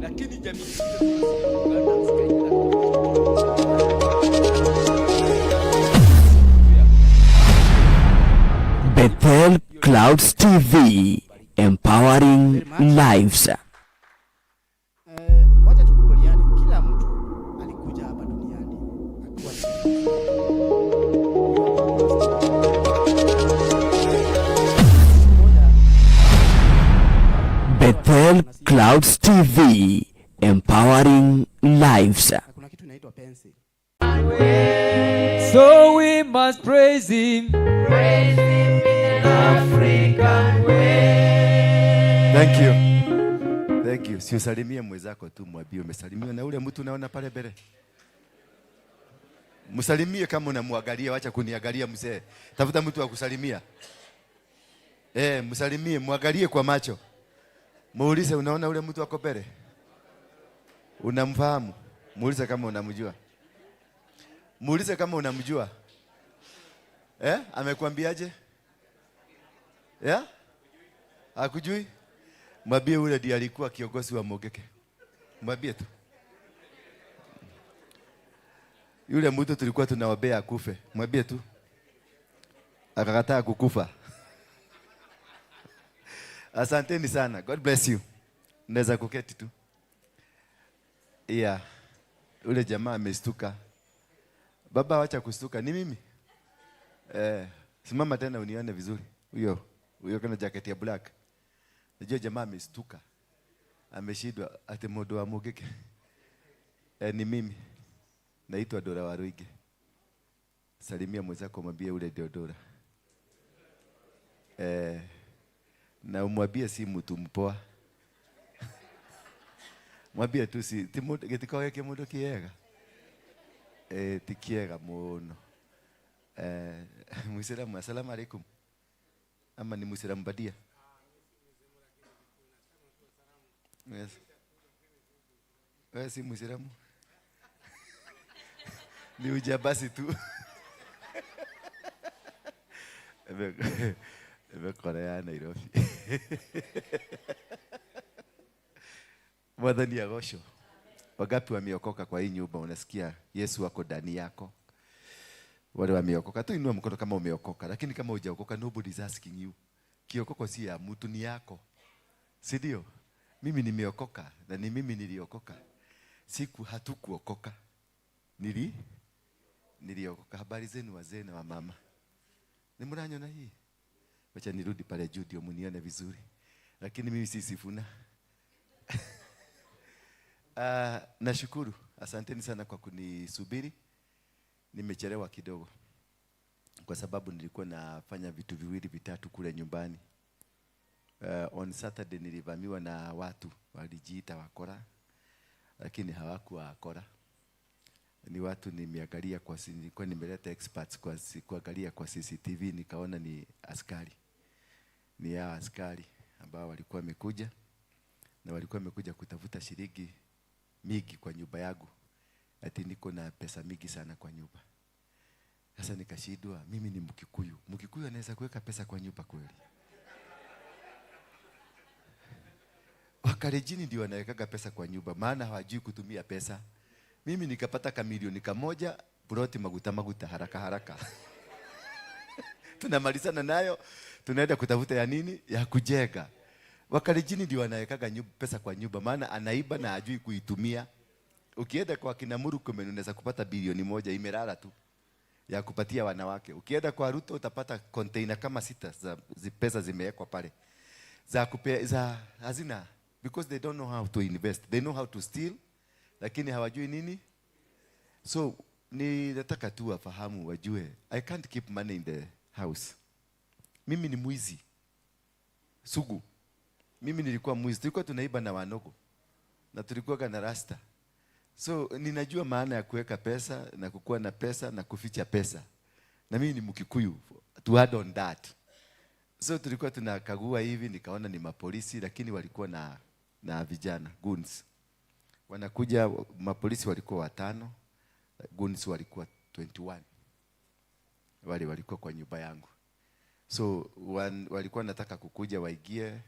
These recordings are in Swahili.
Lakini jamii zile ziliungana zikaingia. Bethel Clouds TV, empowering lives. Wacha tukubaliane, kila mtu alikuja hapa duniani akiwa ni Bethel Clouds TV, empowering lives. Na kuna kitu inaitwa pencil. So we must praise him. Thank you. Thank you. Si usalimie mwenzako tu, mwambie umesalimiwa na ule mtu unaona pale mbele. Msalimie kama unamwangalia, wacha kuniangalia mzee. Tafuta mtu wa kusalimia. Msalimie, mwangalie kwa macho. Muulize, unaona ule mtu wako mbele? Unamfahamu? Muulize kama unamjua. Muulize kama unamjua. Amekwambiaje? Yeah? Hakujui? Mwambie ule ndiye alikuwa kiongozi wa Mogeke. Mwambie tu. Yule mtu tulikuwa tunaombea akufe. Mwambie tu. Akakataa kukufa. Asanteni sana. God bless you. Naweza kuketi tu. Yeah. Ule jamaa amestuka. Baba, wacha kustuka. Ni mimi. Simama tena unione vizuri. Huyo, huyo kana jacket ya black. Najua jamaa amestuka. Ameshindwa ati mundu wa Mugeke. Ni mimi. Naitwa Dora Waruinge. Salimia mwenzako, mwambie ule ndio Dora. Na umwambie si mtu mpoa. Mwambie tu si ti mundu gitikoragwo ki mundu kiega. Ti kiega muno. Muislamu, asalamu alaikum. Ama ni Muislamu badia? Yes. Wewe si Muislamu? Ni ujabasi tu. Eme ya Nairobi. Mwathani agocwo. Wangapi wameokoka kwa hii nyumba? Unasikia Yesu ako ndani yako. Wale wameokoka tu inua mkono kama umeokoka, lakini kama hujaokoka, nobody is asking you. Kiokoko si ya mtu, ni yako, si ndio? Mimi nimeokoka na ni mimi niliokoka. Siku hatukuokoka, niliokoka. Habari zenu wazee na wamama, ni mranyona hii? Wacha nirudi pale juu ndio munione vizuri, lakini mimi si Sifuna. Nashukuru, asanteni sana kwa kunisubiri. Nimechelewa kidogo kwa sababu nilikuwa nafanya vitu viwili vitatu kule nyumbani. On Saturday nilivamiwa na watu walijiita wakora, lakini hawakuwa wakora. Ni watu nimeangalia kwa, nilikuwa nimeleta experts kwa kuangalia kwa CCTV, nikaona ni askari. Ni hao askari ambao walikuwa wamekuja, na walikuwa wamekuja kutafuta shilingi mingi kwa nyumba yangu. Ati niko na pesa mingi sana kwa nyumba. Sasa nikashindwa, mimi ni Mkikuyu. Mkikuyu anaweza kuweka pesa kwa nyumba kweli? Wakalenjini ndio wanawekaga pesa kwa nyumba, maana hawajui kutumia pesa. Mimi nikapata kamilioni kamoja, ploti maguta maguta haraka haraka. Tunamalizana nayo, tunaenda kutafuta ya nini? Ya kujenga. Wakalenjini ndio wanawekaga pesa kwa nyumba, maana anaiba na hajui kuitumia. Ukienda kwa kina Murkomen unaweza kupata bilioni moja imelala tu ya kupatia wanawake. Ukienda kwa Ruto utapata container kama 6 za pesa zimewekwa pale. Za kupe, za hazina, because they don't know how to invest. They know how to steal, lakini hawajui nini. So ni nataka tu wafahamu, wajue I can't keep money in the house. Mimi ni mwizi sugu. Mimi nilikuwa mwizi. Tulikuwa tunaiba na wanogo na tulikuwa na rasta. So ninajua maana ya kuweka pesa na kukuwa na pesa na kuficha pesa. Na mimi ni Mkikuyu, to add on that. So tulikuwa tunakagua hivi, nikaona ni mapolisi, lakini walikuwa na vijana goons. Wanakuja, mapolisi walikuwa 5, goons walikuwa 21. Wale walikuwa kwa nyumba yangu. So walikuwa nataka kukuja waingie,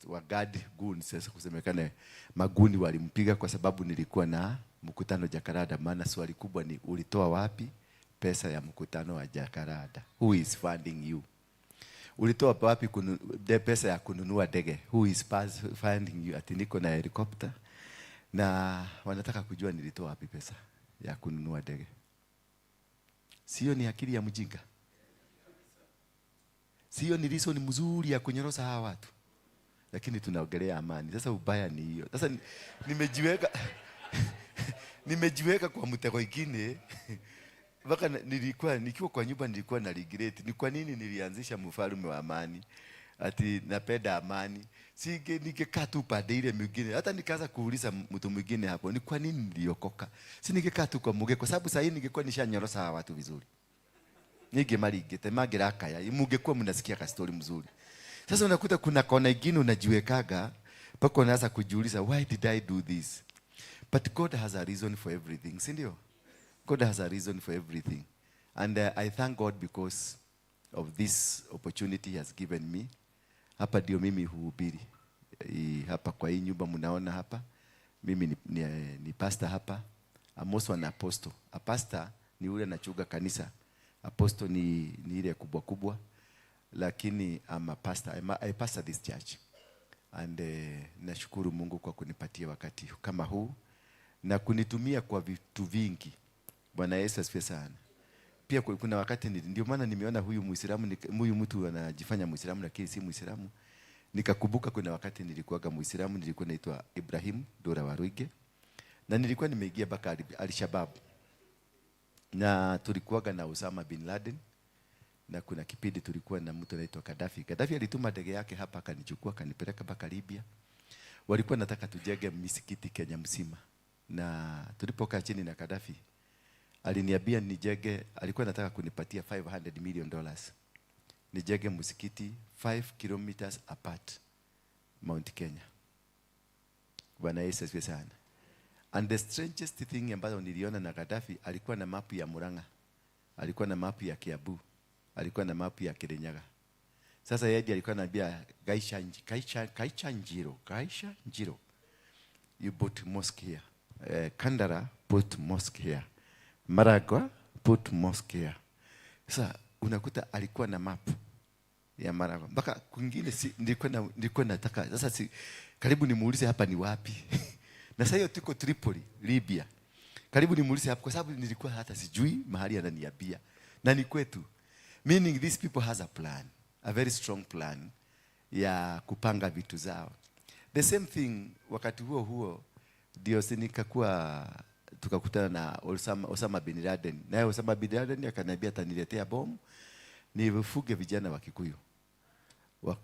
wa guard goons, sasa kusemekana maguni walimpiga kwa sababu nilikuwa na mkutano Jakaranda. Maana swali kubwa ni ulitoa wapi pesa ya mkutano wa Jakaranda? Who is funding you? Ulitoa wapi pesa ya kununua ndege? Who is funding you? Ati niko na helicopter na wanataka kujua nilitoa wapi pesa ya kununua ndege. Sio ni akili ya mjinga? Sio ni reason mzuri ya kunyorosa hawa watu? Lakini tunaongelea amani. Sasa ubaya ni hiyo. Sasa nimejiweka kwa mtego ingine. Mpaka nilikuwa nikiwa kwa nyumba nilikuwa na regret. Ni kwa nini nilianzisha mfalme wa amani? Ati napenda amani. Sige ningekaa tu pande ile mwingine. Hata nikaanza kuuliza mtu mwingine hapo, ni kwa nini niliokoka? Si ningekaa tu kwa Muge, kwa sababu sasa hii ningekuwa nishanyorosa hawa watu vizuri. Ninge maringite mangirakaya, mungekuwa mnasikia ka story mzuri. Sasa unakuta kuna kona ingine unajiwekaga mpaka unaanza kujiuliza, why did I do this? But God has a reason for everything, si ndio? God has a reason for everything. And I thank God because of this opportunity he has given me. Hapa ndio mimi huhubiri. Hapa kwa hii nyumba mnaona hapa. Mimi ni pastor hapa. I'm also an apostle. A pastor ni ule anachunga kanisa. Apostle ni ile kubwa kubwa. Lakini I'm a pastor. I pastor this church. And nashukuru Mungu kwa kunipatia wakati kama huu na kunitumia kwa vitu vingi. Bwana Yesu asifiwe sana. Pia kuna wakati ndio maana nimeona huyu Muislamu, huyu mtu anajifanya Muislamu lakini si Muislamu. Nikakumbuka kuna wakati nilikuwaga Muislamu, nilikuwa naitwa Ibrahim Dora Waruige na nilikuwa nimeingia mpaka Al-Shabaab. Na tulikuwaga na Osama bin Laden na kuna kipindi tulikuwa na mtu anaitwa Gaddafi. Gaddafi alituma ndege yake hapa akanichukua akanipeleka mpaka Libya. Walikuwa nataka tujenge misikiti Kenya mzima. Na tulipokaa chini na Gaddafi aliniambia nijenge, alikuwa anataka kunipatia $500 million nijenge msikiti 5 kilometers apart Mount Kenya. Bwana Yesu asifiwe sana. And the strangest thing ambayo niliona na Gaddafi, alikuwa na mapu ya Murang'a, alikuwa na mapu ya Kiambu, alikuwa na mapu ya Kirinyaga. Sasa yeye alikuwa ananiambia Gaisha, Gaisha, Gaisha Njiro, Gaisha Njiro, you put mosque here. Kandara put mosque here. Maragua put mosque here. Sasa unakuta alikuwa na map ya Maragua. Mpaka kwingine si, nilikuwa nataka sasa si, karibu nimuulize hapa ni wapi. Na sasa hiyo tuko Tripoli, Libya. Karibu nimuulize hapa kwa sababu nilikuwa hata sijui mahali ananiambia. Na ni kwetu. Meaning these people has a plan, a very strong plan ya kupanga vitu zao. The same thing wakati huo huo ndio si nikakuwa tukakutana na Osama bin Laden. Naye Osama bin Laden akaniambia ataniletea bomu nifuge vijana wa Kikuyu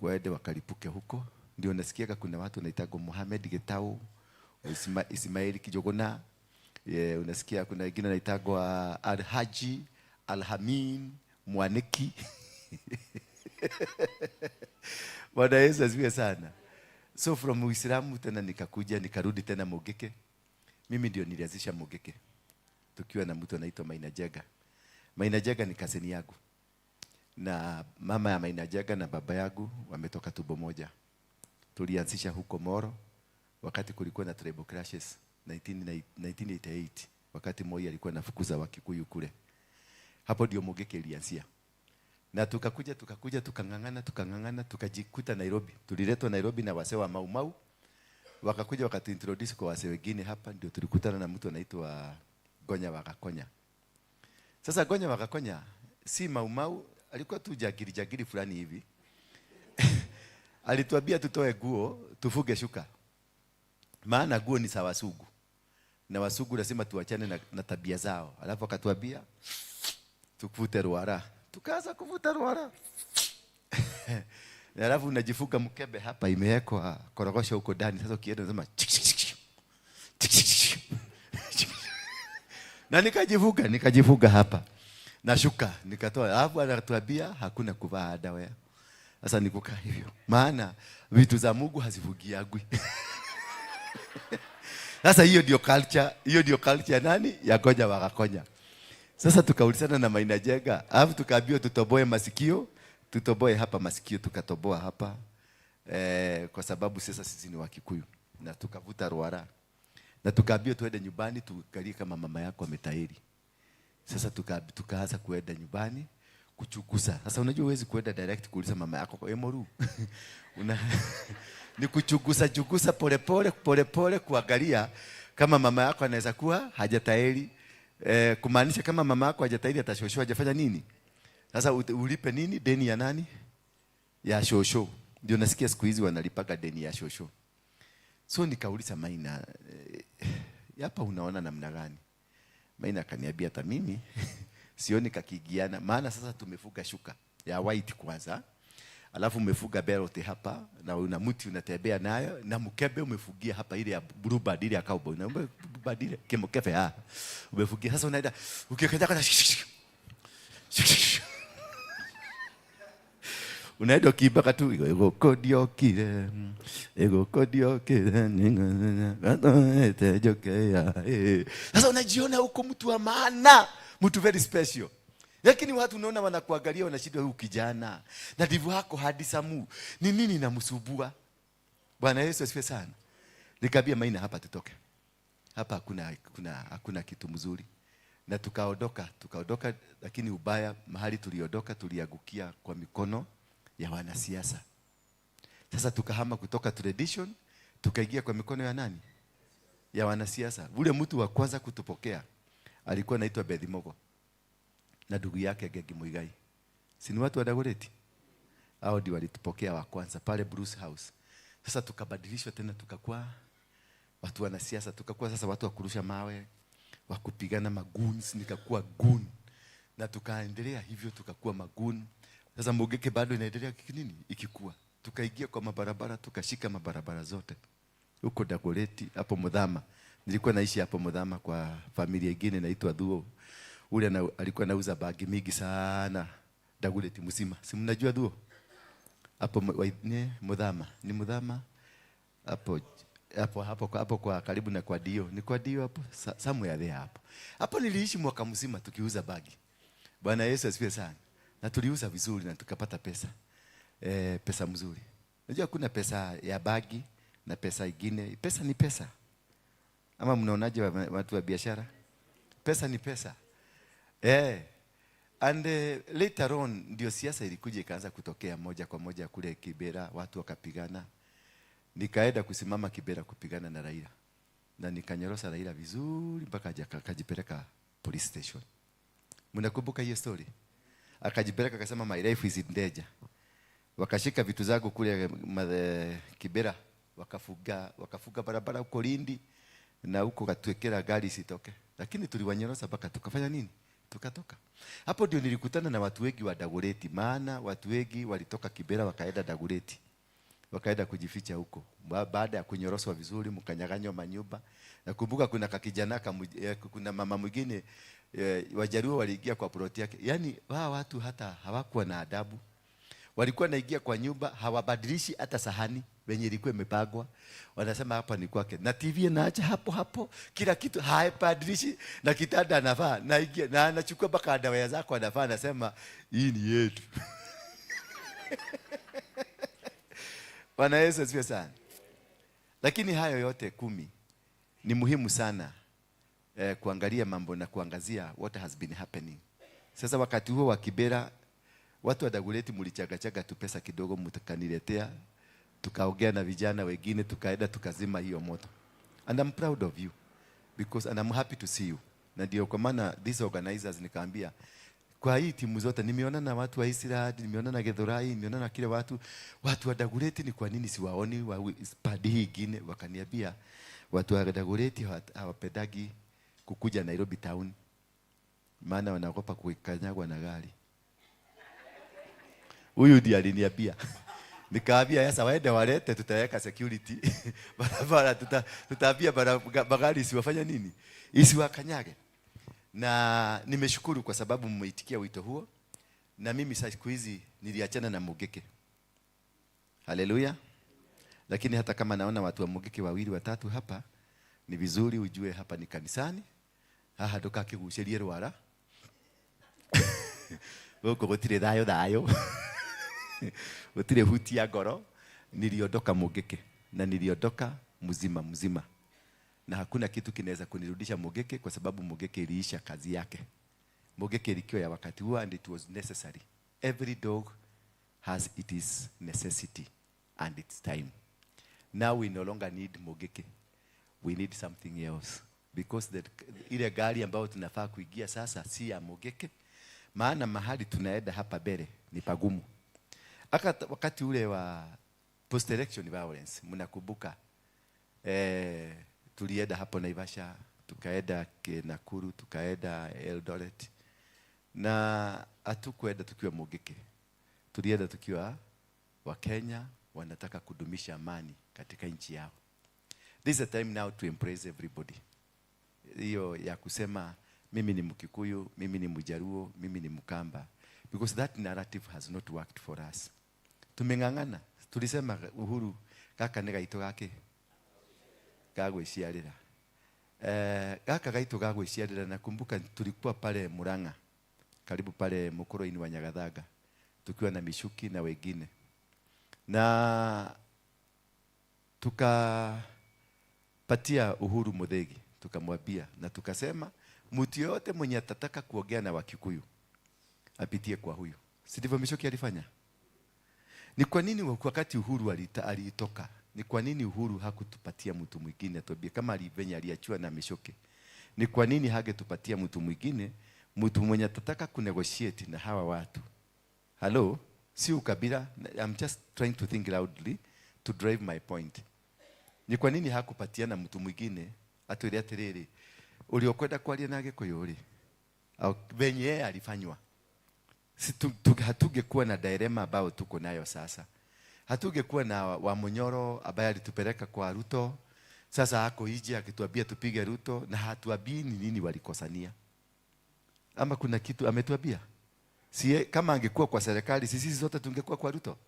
waende wakalipuke huko. Ndio nasikiaga kuna watu wanaitagwa Mohamed Getau, Ismail Kijogona, unasikia kuna wengine wanaitagwa Alhaji Alhamin Mwaniki. Bwana Yesu asifiwe sana. So from Uislamu tena nikakuja nikarudi tena Mugeke. Mimi ndio nilianzisha Mugeke tukiwa na mtu anaitwa Maina Jega. Maina Jega ni cousin yangu, na mama ya Maina Jega na baba yangu wametoka tumbo moja. Tulianzisha huko Moro wakati kulikuwa na tribal clashes 1988, wakati Moi alikuwa anafukuza Wakikuyu kule. Hapo ndio Mugeke ilianzia. Na tukakuja tukakuja tukang'ang'ana tukang'ang'ana tukajikuta Nairobi. Tuliletwa Nairobi na wasee wa Mau Mau. Wakakuja wakatuintroduce kwa wasee wengine hapa, ndio tulikutana na mtu anaitwa Gonya Wagakonya. Sasa Gonya Wagakonya si Mau Mau, alikuwa tu jagiri jagiri fulani hivi. Alituambia tutoe guo tufuge shuka. Maana guo ni za Wasugu. Na Wasugu lazima tuachane na tabia zao. Alafu akatuambia tukuvute ruara. Tukaanza kuvuta ruara. Na alafu unajifuga mkebe hapa imewekwa korogosho huko ndani. Sasa ukienda unasema chik, chik, chik, chik. Chik, chik, chik, chik. Na nikajifuga hapa. Na shuka nikatoa. Alafu anatuambia hakuna kuvaa underwear. Sasa nikukaa hivyo. Maana vitu za Mungu hazivugiagwi. Sasa hiyo ndio culture, hiyo ndio culture nani? Ya Gonya Wagakonya. Sasa tukaulizana na Maina Jega, alafu tukaambiwa tutoboe masikio, tutoboe hapa masikio, tukatoboa hapa. Kwa sababu sasa sisi ni Wakikuyu na tukavuta rwara na tukaambiwa tuende nyumbani tukalie kama mama yako ametairi. Sasa tukaanza kuenda nyumbani kuchukuza. Sasa unajua huwezi kuenda direct kuuliza mama yako kwa emoru. Una ni kuchukuza chukuza pole pole pole pole kuangalia kama mama yako anaweza kuwa hajatairi. Kumaanisha kama mama yako hajatairi atashosho hajafanya nini? Sasa ulipe nini? Deni ya nani? Ya shosho. Ndio nasikia siku hizi wanalipaga deni ya shosho. So nikauliza Maina, hapa unaona namna gani? Maina akaniambia hata mimi sioni kakigiana, maana sasa tumefuga shuka ya white kwanza, alafu umefuga belt hapa na una mti unatembea nayo na mkebe umefugia hapa ile ya blue band ile ya cowboy na blue band ile kimkebe umefugia. Sasa unaenda ukikanyaga unaenda ukiimbaga tu igũkũndiokire igũkũndiokire. Sasa unajiona huko mtu wa maana, mtu very special. Lakini watu unaona wanakuangalia wanashindwa, huyu kijana na ndivyo hako hadi samu ni nini namsumbua? Bwana Yesu asifiwe sana. Nikamwambia Maina, hapa tutoke hapa, hakuna kitu mzuri. Na tukaondoka, lakini ubaya mahali tuliondoka tuliangukia kwa mikono ya wanasiasa. Sasa tukahama kutoka tradition tukaingia kwa mikono ya nani? Ya wanasiasa. Ule mtu wa kwanza kutupokea alikuwa anaitwa Bethi Mogo na ndugu yake Gegi Muigai. Si ni watu wa Dagoretti? Hao ndio walitupokea wa kwanza pale Bruce House. Sasa tukabadilishwa tena tukakuwa watu wanasiasa, tukakuwa sasa watu wa kurusha mawe, wa kupigana magoons, nikakuwa goon. Na tukaendelea hivyo tukakuwa magoon. Sasa Mugeke bado inaendelea nini? Ikikua. Tukaingia kwa mabarabara, tukashika mabarabara zote. Huko Dagoretti, hapo Muthama. Nilikuwa naishi hapo Muthama kwa familia nyingine inaitwa Thuo. Ule alikuwa anauza bagi mingi sana Dagoretti mzima. Si mnajua Thuo? Hapo Muthama. Ni Muthama? Hapo hapo hapo hapo kwa karibu na kwa Dio. Ni kwa Dio hapo, somewhere there hapo. Hapo niliishi mwaka mzima tukiuza bagi. Bwana Yesu asifiwe sana. Na tuliuza vizuri na tukapata pesa. Pesa mzuri. Unajua kuna pesa ya bagi na pesa ingine. Pesa ni pesa. Ama mnaonaje watu wa biashara? Pesa ni pesa. And later on ndio siasa ilikuja ikaanza kutokea moja kwa moja kule Kibera, watu wakapigana. Nikaenda kusimama Kibera kupigana na Raila. Na nikanyorosa Raila vizuri mpaka akajipeleka police station. Mnakumbuka hiyo story? Akajipeleka akasema my life is in danger. Wakashika vitu zangu kule Kibera, wakafuga barabara huko Lindi na huko katuwekera gari isitoke. Lakini tuliwanyorosa mpaka tukafanya nini? Tukatoka. Hapo ndio nilikutana na watu wengi wa Dagoretti, maana watu wengi walitoka Kibera wakaenda Dagoretti. Wakaenda kujificha huko. Baada ya kunyoroswa vizuri mkanyang'anywa manyumba. Nakumbuka kuna kakijana kuna mama mwingine Wajaluo waliingia kwa plot yake. Yaani wao watu hata hawakuwa na adabu. Walikuwa naingia kwa nyumba hawabadilishi hata sahani wenye ilikuwa imepangwa. Wanasema hapa ni kwake. Na TV anaacha hapo hapo, kila kitu haibadilishi, na kitanda anavaa, na ingia, na anachukua mpaka dawa zako anavaa, anasema hii ni yetu. Bwana Yesu asifiwe sana. Lakini hayo yote 10 ni muhimu sana kuangalia mambo na kuangazia what has been happening. Sasa wakati huo wa Kibera watu wa Dagoretti mlichagachaga tu pesa kidogo mtakaniletea, tukaongea na vijana wengine, tukaenda tukazima hiyo moto. And I'm proud of you because and I'm happy to see you. Na ndio kwa maana these organizers nikaambia kwa hii timu zote nimeona na watu wa Israel, nimeona na Githurai, nimeona na kile watu wa Dagoretti ni kwa nini siwaoni wa padi hii ingine? Wakaniambia watu wa Dagoretti hawapendagi kukuja Nairobi town maana wanaogopa kukanyagwa na gari. Huyu ndiye aliniambia. Nikaambia sasa waende walete, tutaweka security barabara, tutaambia magari isiwafanye nini? Isiwakanyage. Na nimeshukuru kwa sababu mmeitikia wito huo. Na mimi siku hizi niliachana na Mugeke. Haleluya. Lakini hata kama naona watu wa Mugeke wawili watatu hapa, ni vizuri ujue hapa ni kanisani. Haha ndukakigucerie rwara. Guku gutire thayo thayo. Gutire hutia ngoro. Niliondoka Mungiki na niliondoka mzima mzima, na hakuna kitu kinaweza kunirudisha Mungiki kwa sababu Mungiki iliisha kazi yake. Mungiki ilikuwa ya wakati huo and it was necessary. Every dog has its necessity and its time. Now we no longer need Mungiki. We need something else because ile gari ambayo tunafaa kuingia sasa si ya Mungiki, maana mahali tunaenda hapa mbele ni pagumu. Aka wakati ule wa post election violence, mnakumbuka, tulienda hapo Naivasha, tukaenda Nakuru, tukaenda Eldoret, na hatukuenda tukiwa Mungiki. Tulienda tukiwa Wakenya wanataka kudumisha amani katika nchi yao. This is a time now to embrace everybody. Hiyo ya kusema mimi ni Mkikuyu, mimi ni Mjaluo, mimi ni Mkamba, because that narrative has not worked for us. Tumeng'ang'ana, tulisema uhuru gaka nĩ gaitũ gake ga gwĩciarĩra. Gaka gaitũ ga gwĩciarĩra, nakumbuka tulikuwa pale Murang'a, karibu pale Mukoroini wa Nyagathanga, tukiwa na Michuki na wengine, na tukapatia Uhuru Muthegi, tukamwambia na tukasema mtu yote mwenye atataka kuongea na Wakikuyu apitie kwa huyu. Si ndivyo Michuki alifanya? Ni kwa nini wakati Uhuru alitoka, ni kwa nini Uhuru hakutupatia mtu mwingine atuambie kama venye aliachiwa na Michuki? Ni kwa nini hangetupatia mtu mwingine, mtu mwenye atataka kunegotiate na hawa watu? Hello, si ukabila, I'm just trying to think loudly to drive my point. Ni kwa nini hakupatiana mtu mwingine atwire atiriri, uliokwenda kwaria na Gikuyu ri venye yeye alifanywa? Si hatungekuwa na dilema ambayo tuko nayo sasa. Hatungekuwa na Wamunyoro ambaye alitupeleka kwa Ruto. Sasa ako nje akituambia tupige Ruto na hatuambii ni nini walikosania. Ama kuna kitu ametuambia? Si kama angekuwa kwa serikali sisi zote tungekuwa kwa Ruto.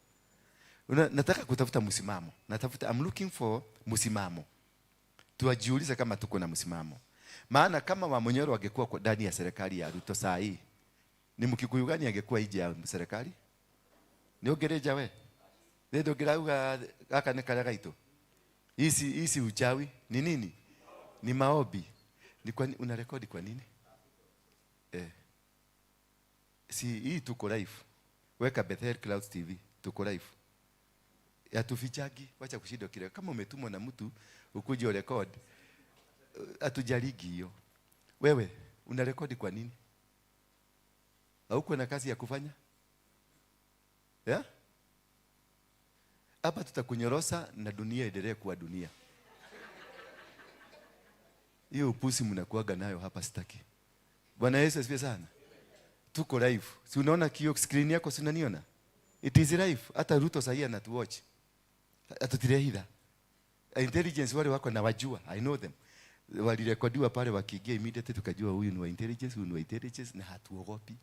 Nataka kutafuta msimamo. I'm looking for msimamo. Tuwajiulize kama tuko na msimamo. Maana kama Wamunyoro angekuwa kwa ndani ya serikali ya Ruto saa hii, ni Mkikuyu gani angekuwa nje ya serikali? Ni ongereja we? Ni ndongirauga gaka nĩ karĩa gaitũ. Hizi uchawi ni nini? Ni maombi. Ni kwa una rekodi kwa nini? Si hii tuko live. Weka Bethel Clouds TV, tuko live. Hatufichagi, wacha kushindwa kile. Kama umetumwa na mtu ukuje urekodi, hatujaligi hiyo. Wewe una rekodi kwa nini? Hauko na kazi ya kufanya? Yeah? Hapa tutakunyorosa na dunia iendelee kuwa dunia. Hiyo upusi mnakuaga nayo hapa sitaki. Bwana Yesu asifiwe sana. Tuko live. Si unaona kio screen yako, si unaniona? It is live. Hata Ruto sahii anatuwatch. Atutirehitha. Intelligence wale wako na wajua. I know them. Walirekodiwa pale wakiingia immediately tukajua huyu ni wa intelligence, huyu ni wa intelligence na hatuogopi.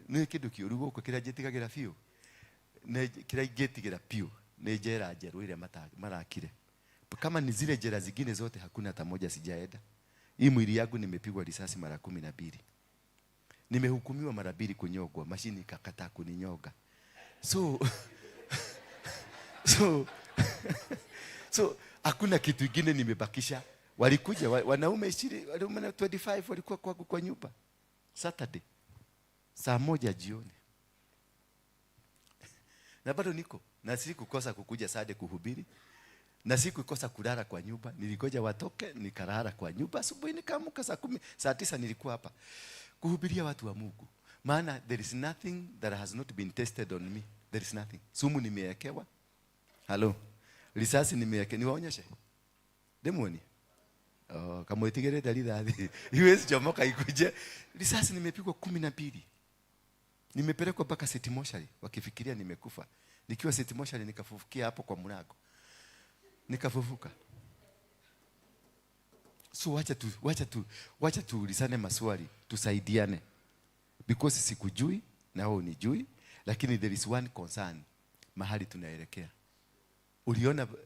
Nĩ kĩndũ kĩũru gũkũ kĩrĩa njĩtigagĩra biũ. Nĩ kĩrĩa ingĩtigĩra biũ nĩ njera njerũ ĩrĩa marakire. Kama ni zile jela zingine zote hakuna hata moja sijaenda. Hii mwili yangu nimepigwa risasi mara 12. Nimehukumiwa mara 2 kunyongwa, mashini ikakataa kuninyonga. So so hakuna kitu kingine nimebakisha. Walikuja wanaume 20, wanaume 25 walikuwa kwangu kwa nyumba Saturday saa 1 jioni. Na bado niko na sikukosa kukuja Saturday kuhubiri. Na sikukosa kulala kwa nyumba. Nilingoja watoke nikalala kwa nyumba. Asubuhi nikaamka saa 10, saa 9 nilikuwa hapa kuhubiria watu wa Mungu. Maana there is nothing that has not been tested on me. There is nothing. Sumu nimewekewa. Hello. Risasi nimewekewa. Niwaonyeshe. Demoni. Oh, kama utigere rithathi. Iwezi chomoka ikuje. Risasi nimepigwa 12. Nimepelekwa mpaka City Moshari wakifikiria nimekufa. Nikiwa City Moshari nikafufukia hapo kwa mlango. Nikafufuka. So wacha tuulizane maswali, tusaidiane. Because sikujui na wewe unijui, lakini there is one concern mahali tunaelekea.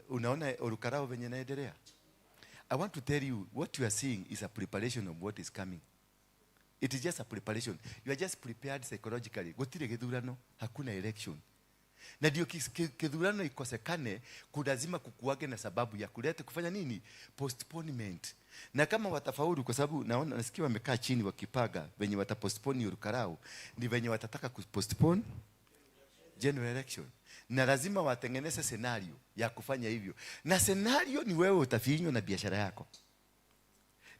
Unaona Ol Kalou venye naendelea? I want to tell you what you are seeing is a preparation of what is coming. It is just a preparation. You are just prepared psychologically. Gutire githurano, hakuna election. Na ndio kithurano ikosekane, kulazima kukuage na sababu ya kuleta kufanya nini? Postponement. Na kama watafaulu, kwa sababu naona nasikia wamekaa chini wakipaga venye watapostpone Ol Kalou, ni venye watataka kupostpone general election, na lazima watengeneze scenario ya kufanya hivyo, na scenario ni wewe utafinywa na biashara yako,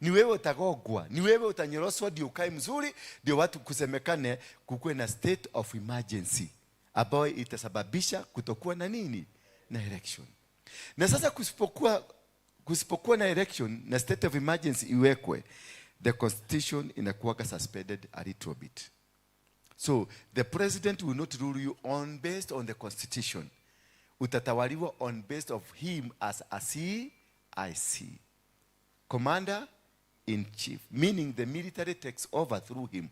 ni wewe utagogwa, ni wewe utanyoroswa ndio ukae mzuri, ndio watu kusemekane kukuwe na state of emergency ambayo itasababisha kutokuwa na nini, na election. Na sasa kusipokuwa na election na state of emergency iwekwe, the constitution inakuwaga suspended a little bit. So the president will not rule you on based on the constitution. Utatawaliwa on based of him as a CIC, commander in chief, meaning the military takes over through him.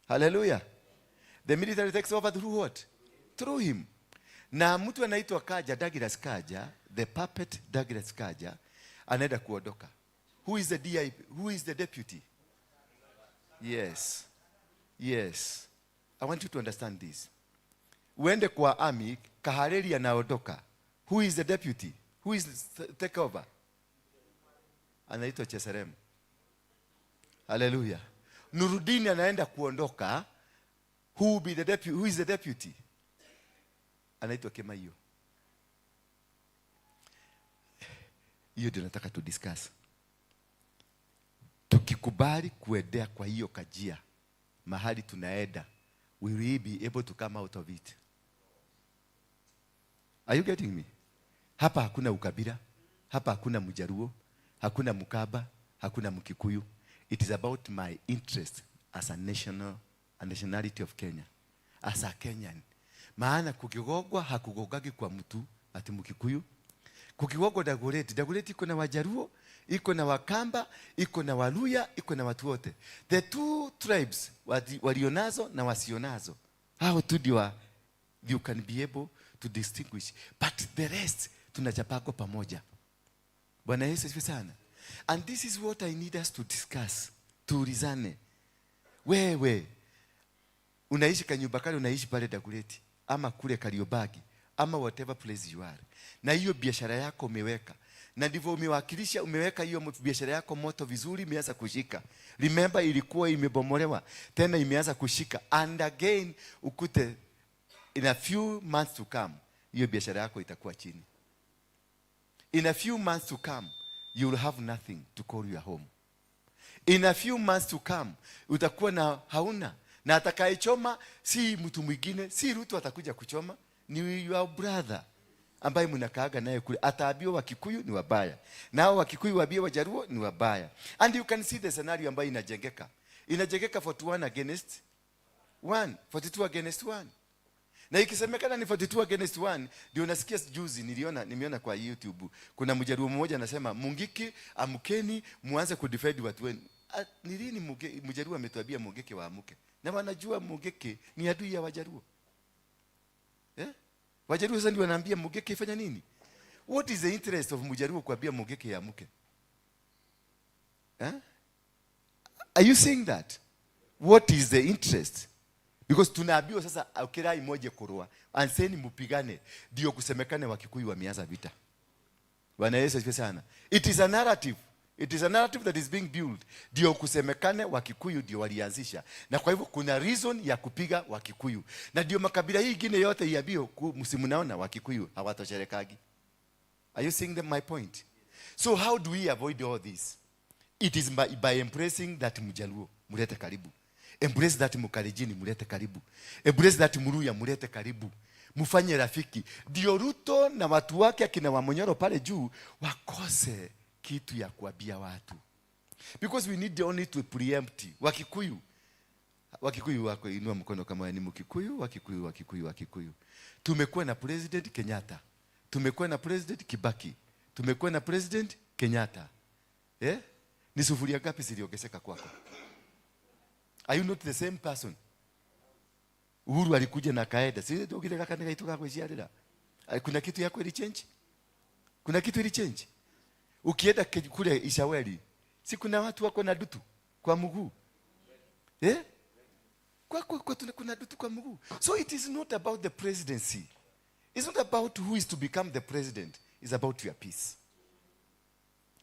Hallelujah. The military takes over through what? Through him. Na mtu anaitwa Kaja, Douglas Kaja, the puppet Douglas Kaja, anaenda kuondoka. Who is the DIP? Who is the deputy? Yes. I want you to understand this. Uende kwa army, Kahariri anaondoka. Who is the deputy? Who is the take over? Anaitwa Cheserem. Hallelujah. Nurudini anaenda kuondoka. Who will be the deputy? Who is the deputy? Anaitwa Kemaio. Hiyo ndio nataka tu discuss. Tukikubali kuendea kwa hiyo kajia mahali tunaenda, will we be able to come out of it? Are you getting me? Hapa hakuna ukabila, hapa hakuna Mjaluo, hakuna Mkamba, hakuna Mkikuyu. It is about my interest as a national, a nationality of Kenya, as a Kenyan. Maana kukigogwa hakugogagi kwa mtu ati Mkikuyu. Kukigogwa Dagoretti, Dagoretti iko na Wajaluo, iko na Wakamba, iko na Waluya, iko na watu wote. The two tribes walionazo na wasionazo, hao tu ndio you can be able to distinguish, but the rest tunachapako pamoja. Bwana Yesu asifiwe sana. And this is what I need us to discuss, tuulizane. Wewe unaishi kanyumba kale, unaishi pale Dagoretti ama kule Kariobangi ama whatever place you are, na hiyo biashara yako umeweka, na ndivyo umewakilisha, umeweka hiyo biashara yako moto vizuri, imeanza kushika. Remember, ilikuwa imebomolewa tena imeanza kushika, and again ukute in a few months to come hiyo biashara yako itakuwa chini. In a few months to come you will have nothing to call your home. In a few months to come utakuwa na hauna, na atakayechoma si mtu mwingine, si Ruto atakuja kuchoma, ni your brother ambaye mnakaaga naye kule. Ataambiwa Wakikuyu ni wabaya, nao Wakikuyu waambie Wajaluo ni wabaya. And you can see the scenario ambayo inajengeka, inajengeka 41 against 1, 42 against 1. Na ikisemekana ni 42 against 1, ndio nasikia juzi nimeona kwa YouTube kuna Mjaluo mmoja anasema, Mungiki amkeni muanze kudefend watu wenu. Ni lini Mjaluo ametuambia Mungiki waamuke? Na wanajua Mungiki ni adui ya Wajaluo. Wajaluo sasa ndio wanaambia Mungiki ifanya nini? What is the interest of Mjaluo kuambia Mungiki yaamuke? Are you seeing that? What is the interest? Because tunaambiwa sasa ukirai moja kurua, anseni mupigane, ndio kusemekane Wakikuyu wameanza vita. Bwana Yesu asifiwe sana. It is a narrative. It is a narrative that is being built. Ndio kusemekane Wakikuyu ndio walianzisha. Na kwa hivyo kuna reason ya kupiga Wakikuyu. Na ndio makabila hii ingine yote iambiwe, msimunaona Wakikuyu hawatosherekagi. Are you seeing them, my point? So how do we avoid all this? It is by embracing that Mjaluo, mulete karibu. Embrace that Mkalenjin, mulete karibu. Embrace that Mluya, mulete karibu. Mufanye rafiki. Ndio Ruto na watu wake akina Wamunyoro pale juu wakose kitu ya kuambia watu. Because we need only to preempt. Wakikuyu. Wakikuyu wako inua mkono kama ni Mkikuyu, Wakikuyu, Wakikuyu, Wakikuyu. Tumekuwa na President Kenyatta. Tumekuwa na President Kibaki. Tumekuwa na President Kenyatta. Ni sufuria ngapi ziliongezeka kwako? Are you not the same person? Uhuru alikuja na kaenda. Si ndio kile kaka nikaitoka kwa ziara. Kuna kitu yako ili change? Kuna kitu ili change? Ukienda kule Ishaweli, si kuna watu wako na dutu kwa mguu? Kwa kuna dutu kwa mguu. So it is not about the presidency. It's not about who is to become the president. It's about your peace.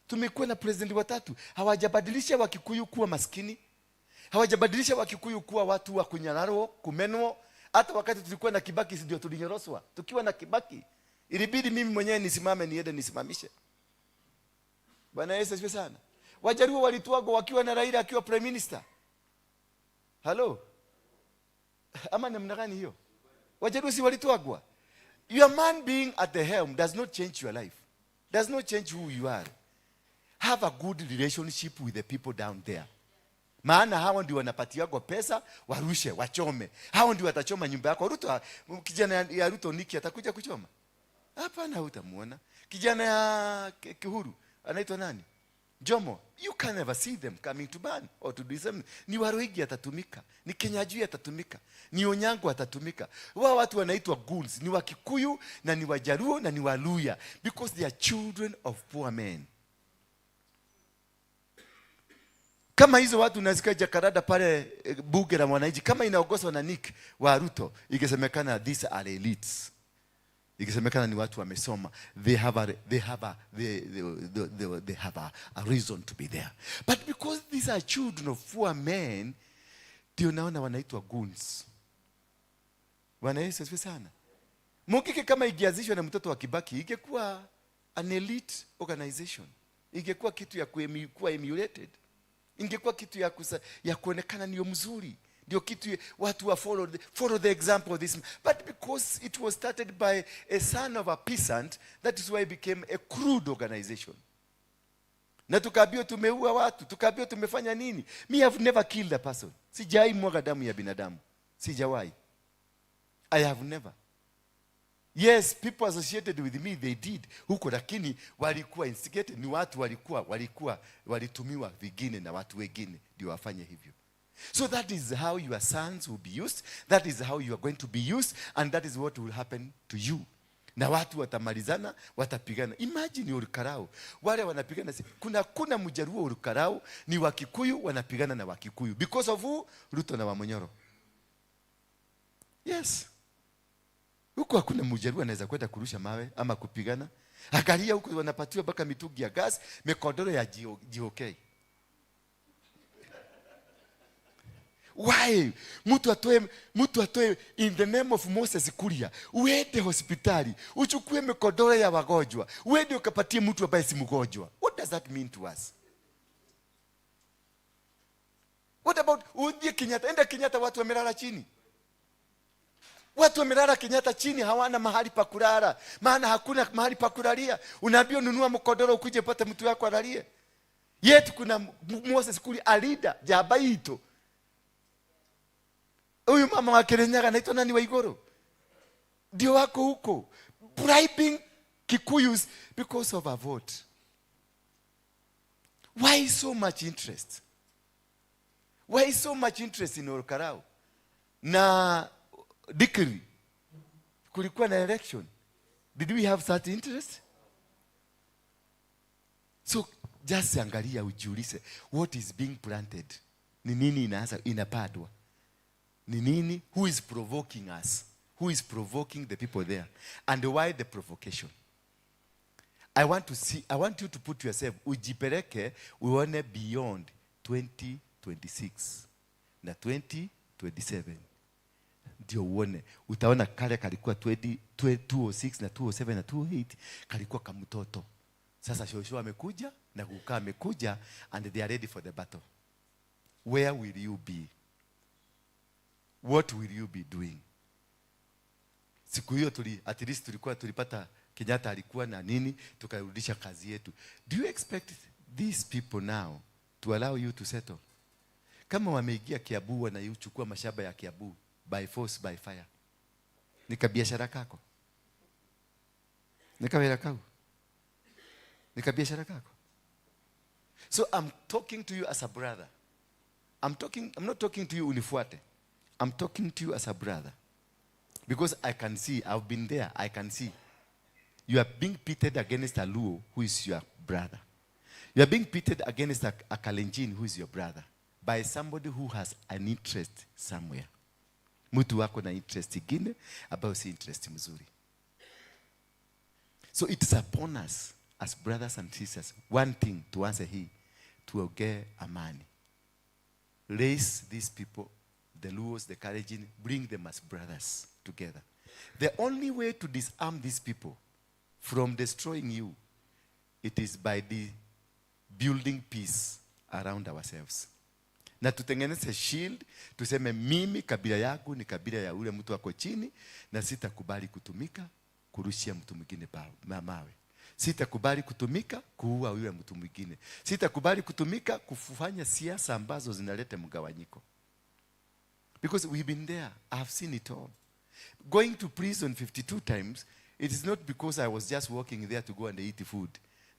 Tumekuwa na president watatu, hawajabadilisha Wakikuyu kuwa maskini, hawajabadilisha Wakikuyu kuwa watu wa kunyararwo, kumenwo. Hata wakati tulikuwa na Kibaki, si ndio tulinyoroswa? Tukiwa na Kibaki ilibidi mimi mwenyewe nisimame niende nisimamishe. Bwana Yesu asifiwe sana. Wajaluo walitwagwa wakiwa na Raila akiwa prime minister. Halo, ama namna gani hiyo? Wajaluo si walitwagwa? Your man being at the helm does not change your life, does not change who you are. Have a good relationship with the people down there, maana hawa ndio wanapatiwagwa pesa warushe, wachome. Hao ndio watachoma nyumba yako. Ruto, kijana ya Ruto Niki atakuja kuchoma? Hapana, hutamuona. Kijana ya Kihuru anaitwa nani? Jomo. You can never see them coming to burn or to do something. Ni Waruinge atatumika, ni Kinyanjui atatumika, ni Onyango atatumika. Wao watu wanaitwa goons, ni Wakikuyu na ni Wajaluo na ni Waluya because they are children of poor men. Kama hizo watu unasikia Jacaranda pale, bunge la mwananchi kama inaongozwa na Nick wa Ruto, ikisemekana these are elites, ikisemekana ni watu wamesoma, they have a reason to be there. But because these are children of poor men, ndio naona wanaitwa goons. Bwana Yesu asifiwe sana. Mungiki kama ikianzishwa na mtoto wa Kibaki, ingekuwa an elite organization, ingekuwa kitu ya kuwa emulated, ingekuwa kitu ya kuonekana ndio mzuri, ndio kitu watu wa follow the example of this man. But because it was started by a son of a peasant, that is why it became a crude organization. Na tukaambiwa tumeua watu, tukaambiwa tumefanya nini. Me have never killed a person. Sijai mwaga damu ya binadamu, sijawahi. I have never. Yes, people associated with me, they did huko, lakini walikuwa instigated, ni watu walikuwa walitumiwa vingine na watu wengine ndio wafanye hivyo. So that is how your sons will be used, that is how you are going to be used, and that is what will happen to you. Na watu watamalizana, watapigana. Imagine Ol Kalou, wale wanapigana, kuna Mjaluo Ol Kalou, ni Wakikuyu wanapigana na Wakikuyu because of who? Ruto na Wamunyoro. Yes, huko hakuna Mjaluo anaweza kwenda kurusha mawe ama kupigana. Angalia huko wanapatiwa mpaka mitungi ya gas, mikondoro ya GOK. Why? Mtu atoe in the name of Moses Kuria, uende hospitali, uchukue mikodoro ya wagonjwa, uende ukapatie mtu ambaye si mgonjwa. What does that mean to us? What about udhie Kenyatta? Enda Kenyatta, watu wamelala chini. Watu wamelala Kenyatta chini, hawana mahali pa kulala, maana hakuna mahali pa kulalia. Unaambiwa nunua mkodoro ukuje upate mtu wako alalie. Yetu kuna Moses Kuria alida jabaito. Huyu mama wa Kirinyaga anaitwa nani wa Igoro? Ndio wako huko bribing Kikuyus because of a vote. Why so much interest? Why so much interest in Ol Kalou? Na Dikiri kulikuwa na election. Did we have such interest? So just angalia ujiulize, what is being planted? Ni nini inaanza inapandwa? Ni nini? Who is provoking us? Who is provoking the people there? And why the provocation? I want to see, I want you to put yourself, ujipeleke uone beyond 2026 na 2027. Ndio uone, utaona kale kalikuwa 206 na 207 na 208 kalikuwa kamtoto. Sasa shosho amekuja na kukaa amekuja and they are ready for the battle. Where will you be? What will you be doing? Siku hiyo at least tulikuwa tulipata Kenyatta alikuwa na nini, tukarudisha kazi yetu. Do you expect these people now to allow you to settle? Kama wameingia Kiambu wanaichukua mashamba ya Kiambu by force, by fire. Ni kabiashara kako? Ni kawira kau? Ni kabiashara kako? So I'm talking to you as a brother. I'm not talking to you unifuate. I'm talking to you as a brother. Because I can see, I've been there, I can see. You are being pitted against a Luo who is your brother. You are being pitted against a Kalenjin who is your brother by somebody who has an interest somewhere. Mtu wako na interest ingine ambayo si interest mzuri. So it's upon us as brothers and sisters, one thing, tuanze hii, tuongee amani. Raise these people, the Luos, the Kalenjin, bring them as brothers together. The only way to disarm these people from destroying you, it is by the building peace around ourselves. Na tutengeneze shield, tuseme mimi kabila yangu ni kabila ya ule mtu ako chini, na sitakubali kutumika kurushia mtu mwingine mawe. Sitakubali kutumika kuua yule mtu mwingine. Sitakubali kutumika kufanya siasa ambazo zinaleta mgawanyiko. Because we've been there. I've seen it all. Going to prison 52 times, it is not because I was just walking there to go and eat food.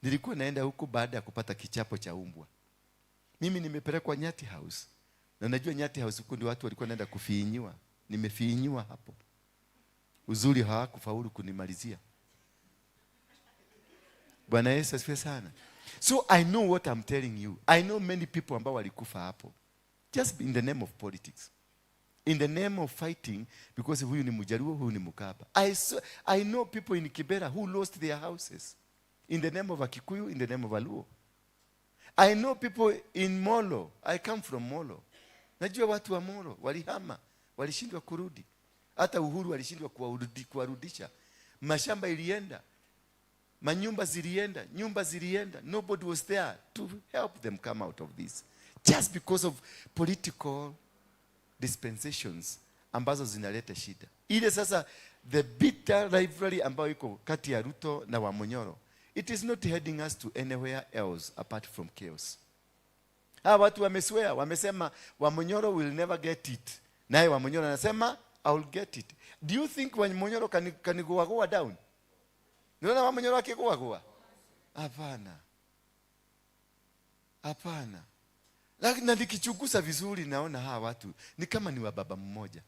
Nilikuwa naenda huko baada ya kupata kichapo cha umbwa. Mimi nimepelekwa Nyati House. Na najua Nyati House huko ndio watu walikuwa naenda kufiinyiwa. Nimefiinyiwa hapo. Uzuri hawakufaulu kunimalizia. Bwana Yesu asifiwe sana. So I know what I'm telling you. I know many people ambao walikufa hapo. Just in the name of politics. In the name of fighting because huyu ni Mjaluo, huyu ni Mkamba. I know people in Kibera who lost their houses in the name of a Kikuyu, in the name of a Luo. I know people in Molo. I come from Molo. Najua watu wa Molo walihama, walishindwa kurudi. Hata Uhuru walishindwa kuwarudisha. Mashamba ilienda. Manyumba zilienda, nyumba zilienda. Nobody was there to help them come out of this. Just because of political dispensations ambazo zinaleta shida. Ile sasa the bitter rivalry ambayo iko kati ya Ruto na Wamunyoro, it is not heading us to anywhere else apart from chaos. Hawa watu wameswear, wamesema Wamunyoro will never get it. Naye Wamunyoro anasema I will get it. Do you think Wamunyoro can go down? Unaona Wamunyoro akigua gua? Hapana. Hapana. Lakini na nikichunguza vizuri naona hawa watu ni kama ni wa baba mmoja.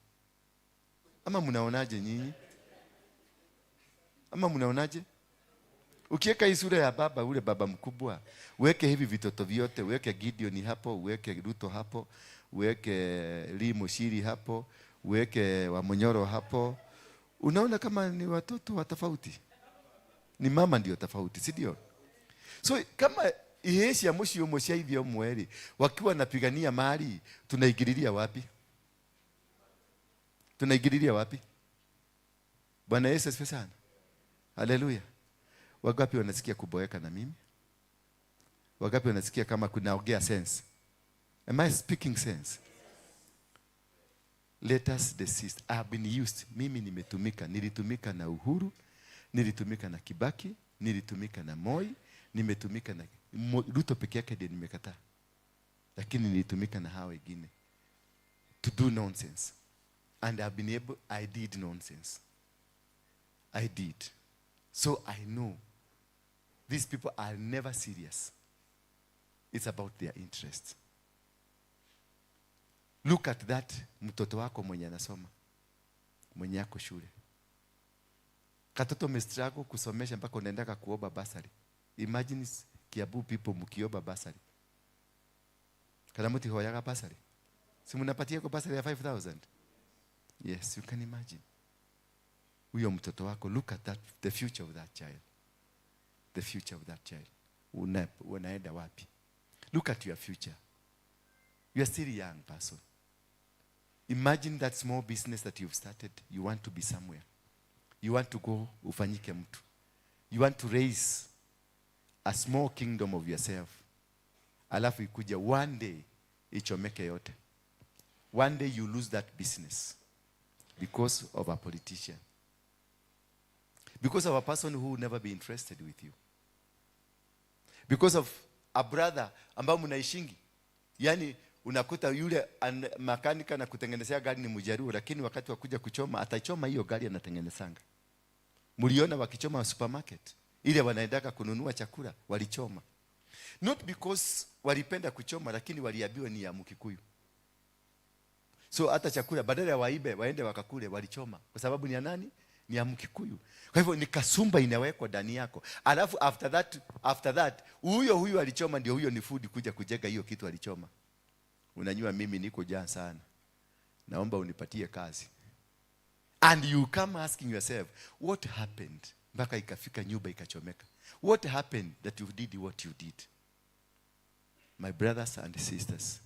Ama mnaonaje nyinyi? Ama mnaonaje? Ukiweka hii sura ya baba, ule baba mkubwa, uweke hivi vitoto vyote, uweke Gideon hapo, uweke Ruto hapo, uweke Lee Muchiri hapo, uweke Wamunyoro hapo. Unaona kama ni watoto wa tofauti. Ni mama ndio tofauti, si ndio? So kama ihĩĩ cia mũciĩ ũmwe cia ithe ũmwe rĩ, wakiwa wanapigania mali, tunaingililia wapi? Tunaingililia wapi? Bwana Yesu asifiwe sana. Haleluya. Wangapi wanasikia kuboeka na mimi? Wangapi wanasikia kama kunaongea sense? Am I speaking sense? Let us desist. I have been used. Mimi nimetumika. Nilitumika na Uhuru, nilitumika na Kibaki, nilitumika na Moi, nimetumika na Ruto peke yake ndiye nimekataa. Lakini nilitumika na hao wengine to do nonsense. And I've been able, I did nonsense. I did. So I know these people are never serious. It's about their interest. Look at that mtoto wako mwenye anasoma, mwenye ako shule. Katoto umestruggle kusomesha mpaka unaendaka kuomba basari. Imagine Kiambu people mkiomba basari. Kana mutihoyaga basari. Si mnapatia kwa basari ya 5000? Yes, you can imagine. Huyo mtoto wako, look at that, the future of that child. The future of that child. Unaenda wapi? Look at your future. You are still a young person. Imagine that small business that you've started. You want to be somewhere. You want to go ufanyike mtu. You want to raise a small kingdom of yourself. Alafu ikuja one day ichomeke yote. One day you lose that business because of a politician. Because of a person who will never be interested with you. Because of a brother ambao mnaishingi. Yaani unakuta yule makanika na kutengenezea gari ni Mjaluo, lakini wakati wa kuja kuchoma atachoma hiyo gari anatengenezanga. Mliona wakichoma supermarket ile wanaendaka kununua chakula, walichoma. Not because walipenda kuchoma, lakini waliambiwa ni ya Mkikuyu. So hata chakula badala ya waibe waende wakakule, walichoma kwa sababu ni ya nani? Ni ya Mkikuyu. Kwa hivyo ni kasumba inawekwa ndani yako. Alafu after that huyo huyo alichoma ndio huyo ni food kuja kujenga hiyo kitu alichoma. Unajua mimi niko jaa sana. Naomba unipatie kazi. And you come asking yourself, what happened mpaka ikafika nyumba ikachomeka? What happened that you did what you did? My brothers and sisters,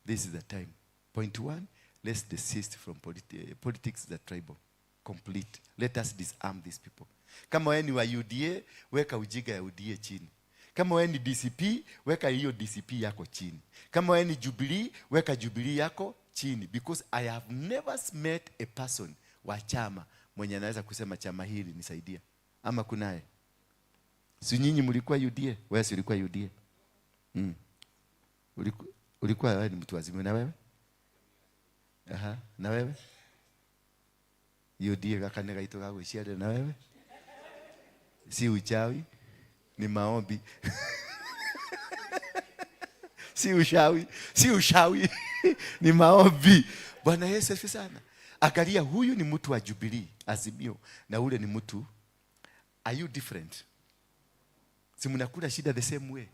this is the time. Point one, let's desist from politics the tribal. Complete. Let us disarm these people. Kama wewe ni wa UDA, weka ujinga ya UDA chini. Kama wewe ni DCP, weka hiyo DCP yako chini. Kama wewe ni Jubilee, weka Jubilee yako chini. Because I have never met a person wa chama mwenye anaweza kusema chama hili nisaidia. Ama kunaye? Si nyinyi mlikuwa UDA? Wewe si ulikuwa UDA? Ulikuwa wewe ni mtu wazima na wewe? Aha, na wewe? UDA gaka nĩ gaitũ ga gwĩciarĩra na wewe? Si uchawi, ni maombi. Si ushawi, si ushawi, ni maombi. Bwana Yesu asifiwe sana. Angalia, huyu ni mtu wa Jubilee, Azimio, na ule ni mtu. Are you different? Si mnakula shida the same way?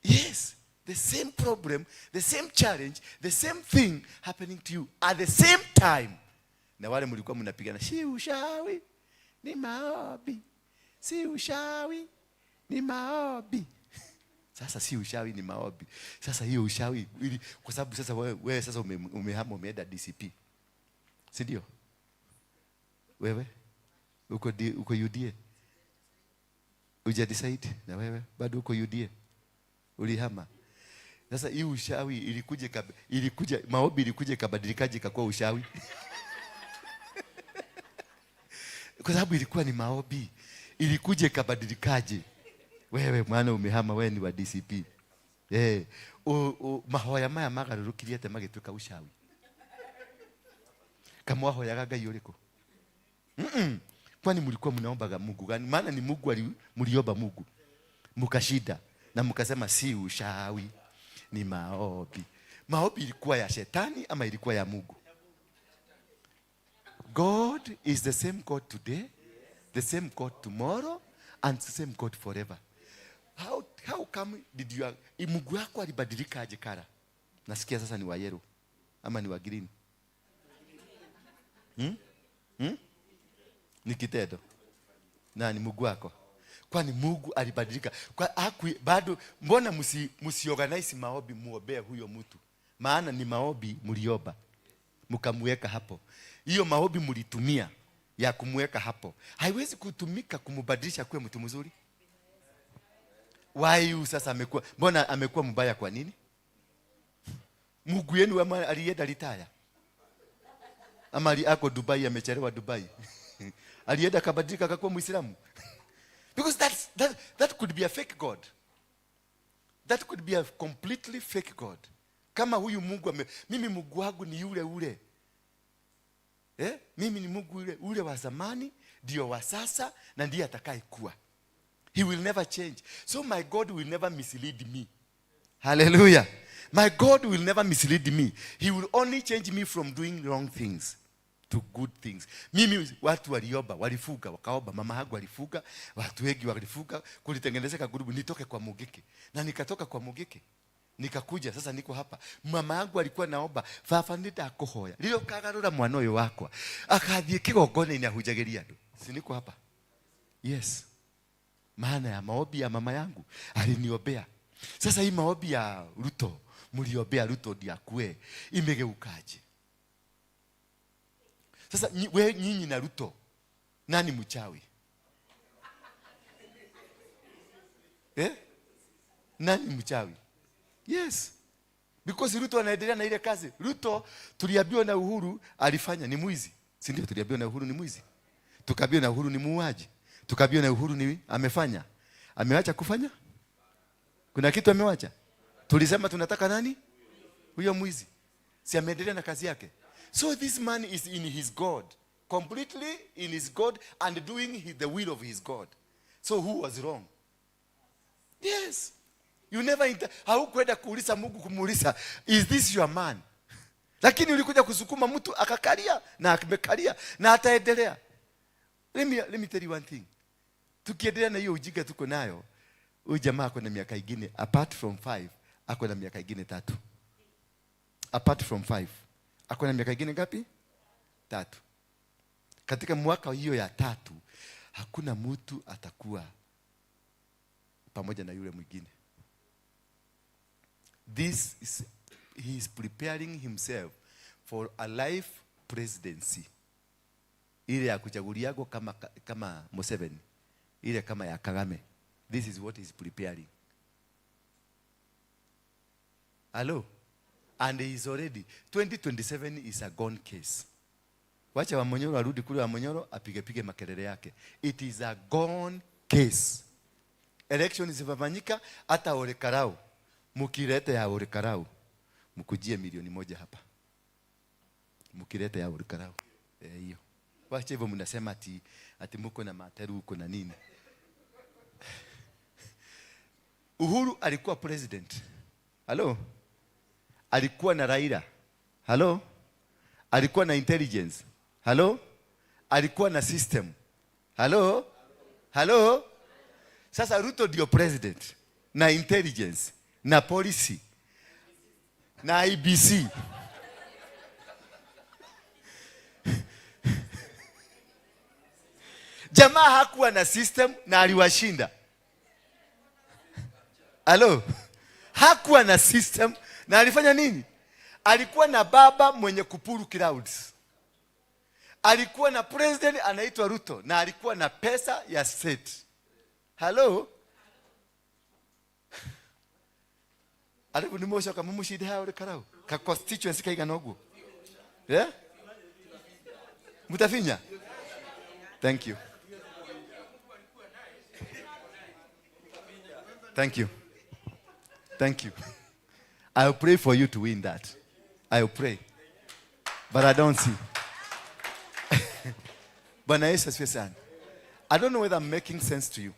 Yes, the same problem, the same challenge, the same thing happening to you at the same time. Na wale mlikuwa mnapigana, si ushawi, ni maombi. Si ushawi, ni maombi. Sasa si ushawi, ni maombi. Sasa hiyo ushawi ili, kwa sababu sasa wewe sasa umehama umeenda DCP. Si ndio? Wewe uko UDA? Uja decide na wewe bado uko UDA? Ulihama. Sasa hii ushawi ilikuja maombi ilikuja ikabadilikaje ikakuwa ushawi? Kwa sababu ilikuwa ni maombi. Ilikuja ikabadilikaje? Wewe mwana umehama, wewe ni wa DCP. Mahoya maya magarũrũkirie atĩa magĩtuĩka ushawi? Kama wahoyaga Ngai ũrĩkũ? Kwani mlikuwa mnaombaga Mungu gani? Maana ni Mungu mliomba Mungu. Mkashinda na mkasema si ushawi, ni maombi. Maombi ilikuwa ya shetani ama ilikuwa ya Mungu? God is the same God today, the same God tomorrow, and the same God forever. How come did you, Mungu wako alibadilika aje kara? Nasikia sasa ni wa yellow ama ni wa green. Ni kitendo. Nani Mungu wako? Kwani Mungu alibadilika? Kwa hakui, bado mbona msiorganize maombi muombee huyo mtu? Maana ni maombi mliomba mkamweka hapo. Hiyo maombi mlitumia ya kumweka hapo haiwezi kutumika kumbadilisha kuwe mtu mzuri. Why you sasa amekuwa, mbona amekuwa mbaya kwa nini? Mungu yenu ama alienda retire? Ama ako Dubai, amechelewa Dubai. Alienda akabadilika akakuwa Muislamu. Because that could be a fake God. That could be a completely fake God. Kama huyu Mungu mimi Mungu wangu ni yule ule. Mimi ni Mungu yule ule wa zamani, ndio wa sasa na ndiye atakayekuwa. He will never change. So my God will never mislead me. Hallelujah. My God will never mislead me. He will only change me from doing wrong things to good things. Mimi watu waliomba, walifuga, wakaomba, mama yangu alifuga, watu wengi walifuga, kulitengenezeka grupu nitoke kwa Mugeke. Na nikatoka kwa Mugeke. Nikakuja sasa niko hapa. Mama yangu alikuwa naomba, baba nĩndakũhoya. Rĩrĩa ũkagarũra mwana ũyũ wakwa, akathiĩ kĩgongona-inĩ ahunjagĩria andũ. Si niko hapa? Yes. Maana ya maombi ya mama yangu aliniombea. Sasa hii maombi ya Ruto, mliombea Ruto ndiye akue, imegeukaje? Sasa we nyinyi na Ruto, nani mchawi? Nani mchawi? Yes. Because Ruto anaendelea na ile kazi. Ruto tuliambiwa na Uhuru alifanya ni mwizi. Si ndio tuliambiwa na Uhuru ni mwizi? Tukaambiwa na Uhuru ni muuaji. Tukaambiwa na Uhuru ni amefanya. Ameacha kufanya? Kuna kitu amewacha? Tulisema tunataka nani? Huyo mwizi. Si ameendelea na kazi yake? So this man is in his God. Completely in his God and doing the will of his God. So who was wrong? Yes. You never haukwenda kuuliza Mungu kumuuliza, is this your man? Lakini ulikuja kusukuma mtu akakalia na amekalia na ataendelea. Let me tell you one thing. Tukiendelea na hiyo ujinga tuko nayo, huyu jamaa ako na miaka ingine apart from 5, ako na miaka ingine 3. Apart from 5. Ako na miaka ingine ngapi? 3. Katika mwaka hiyo ya tatu hakuna mtu atakuwa pamoja na yule mwingine. This is, he is preparing himself for a life presidency. Ile ya kuchaguliagwo kama Museveni, ile kama ya Kagame. This is what he is preparing. Hello? And he is already 2027 is a gone case. Wacha Wamonyoro arudi kule Wamonyoro apige pige makelele yake. It is a gone case. Election zifanyika hata Ole Karau. Mukilete ya Ole Karau. Mkujie 1,000,000 hapa. Mukilete ya Ole Karau. Hiyo. Wacha hivyo mnasema ati muko na materu huko na nini. Uhuru alikuwa president. Hello? Alikuwa na Raila. Hello? Alikuwa na intelligence. Hello? Alikuwa na system. Hello? Hello? Sasa Ruto ndio president na intelligence na policy na IBC. Jamaa hakuwa na system na aliwashinda. Hello? Hakuwa na system na alifanya nini? Alikuwa na baba mwenye kupuru clouds. Alikuwa na president anaitwa Ruto na alikuwa na pesa ya state. Hello? Alibu ni mosho kama mushide hao le karau. Ka constituency kaigana oguo. Yeah? Mutafinya? Thank you. Thank you. Thank you. I'll pray for you to win that. I'll pray. But I don't see. Bwana Yesu asifiwe sana. I don't know whether I'm making sense to you.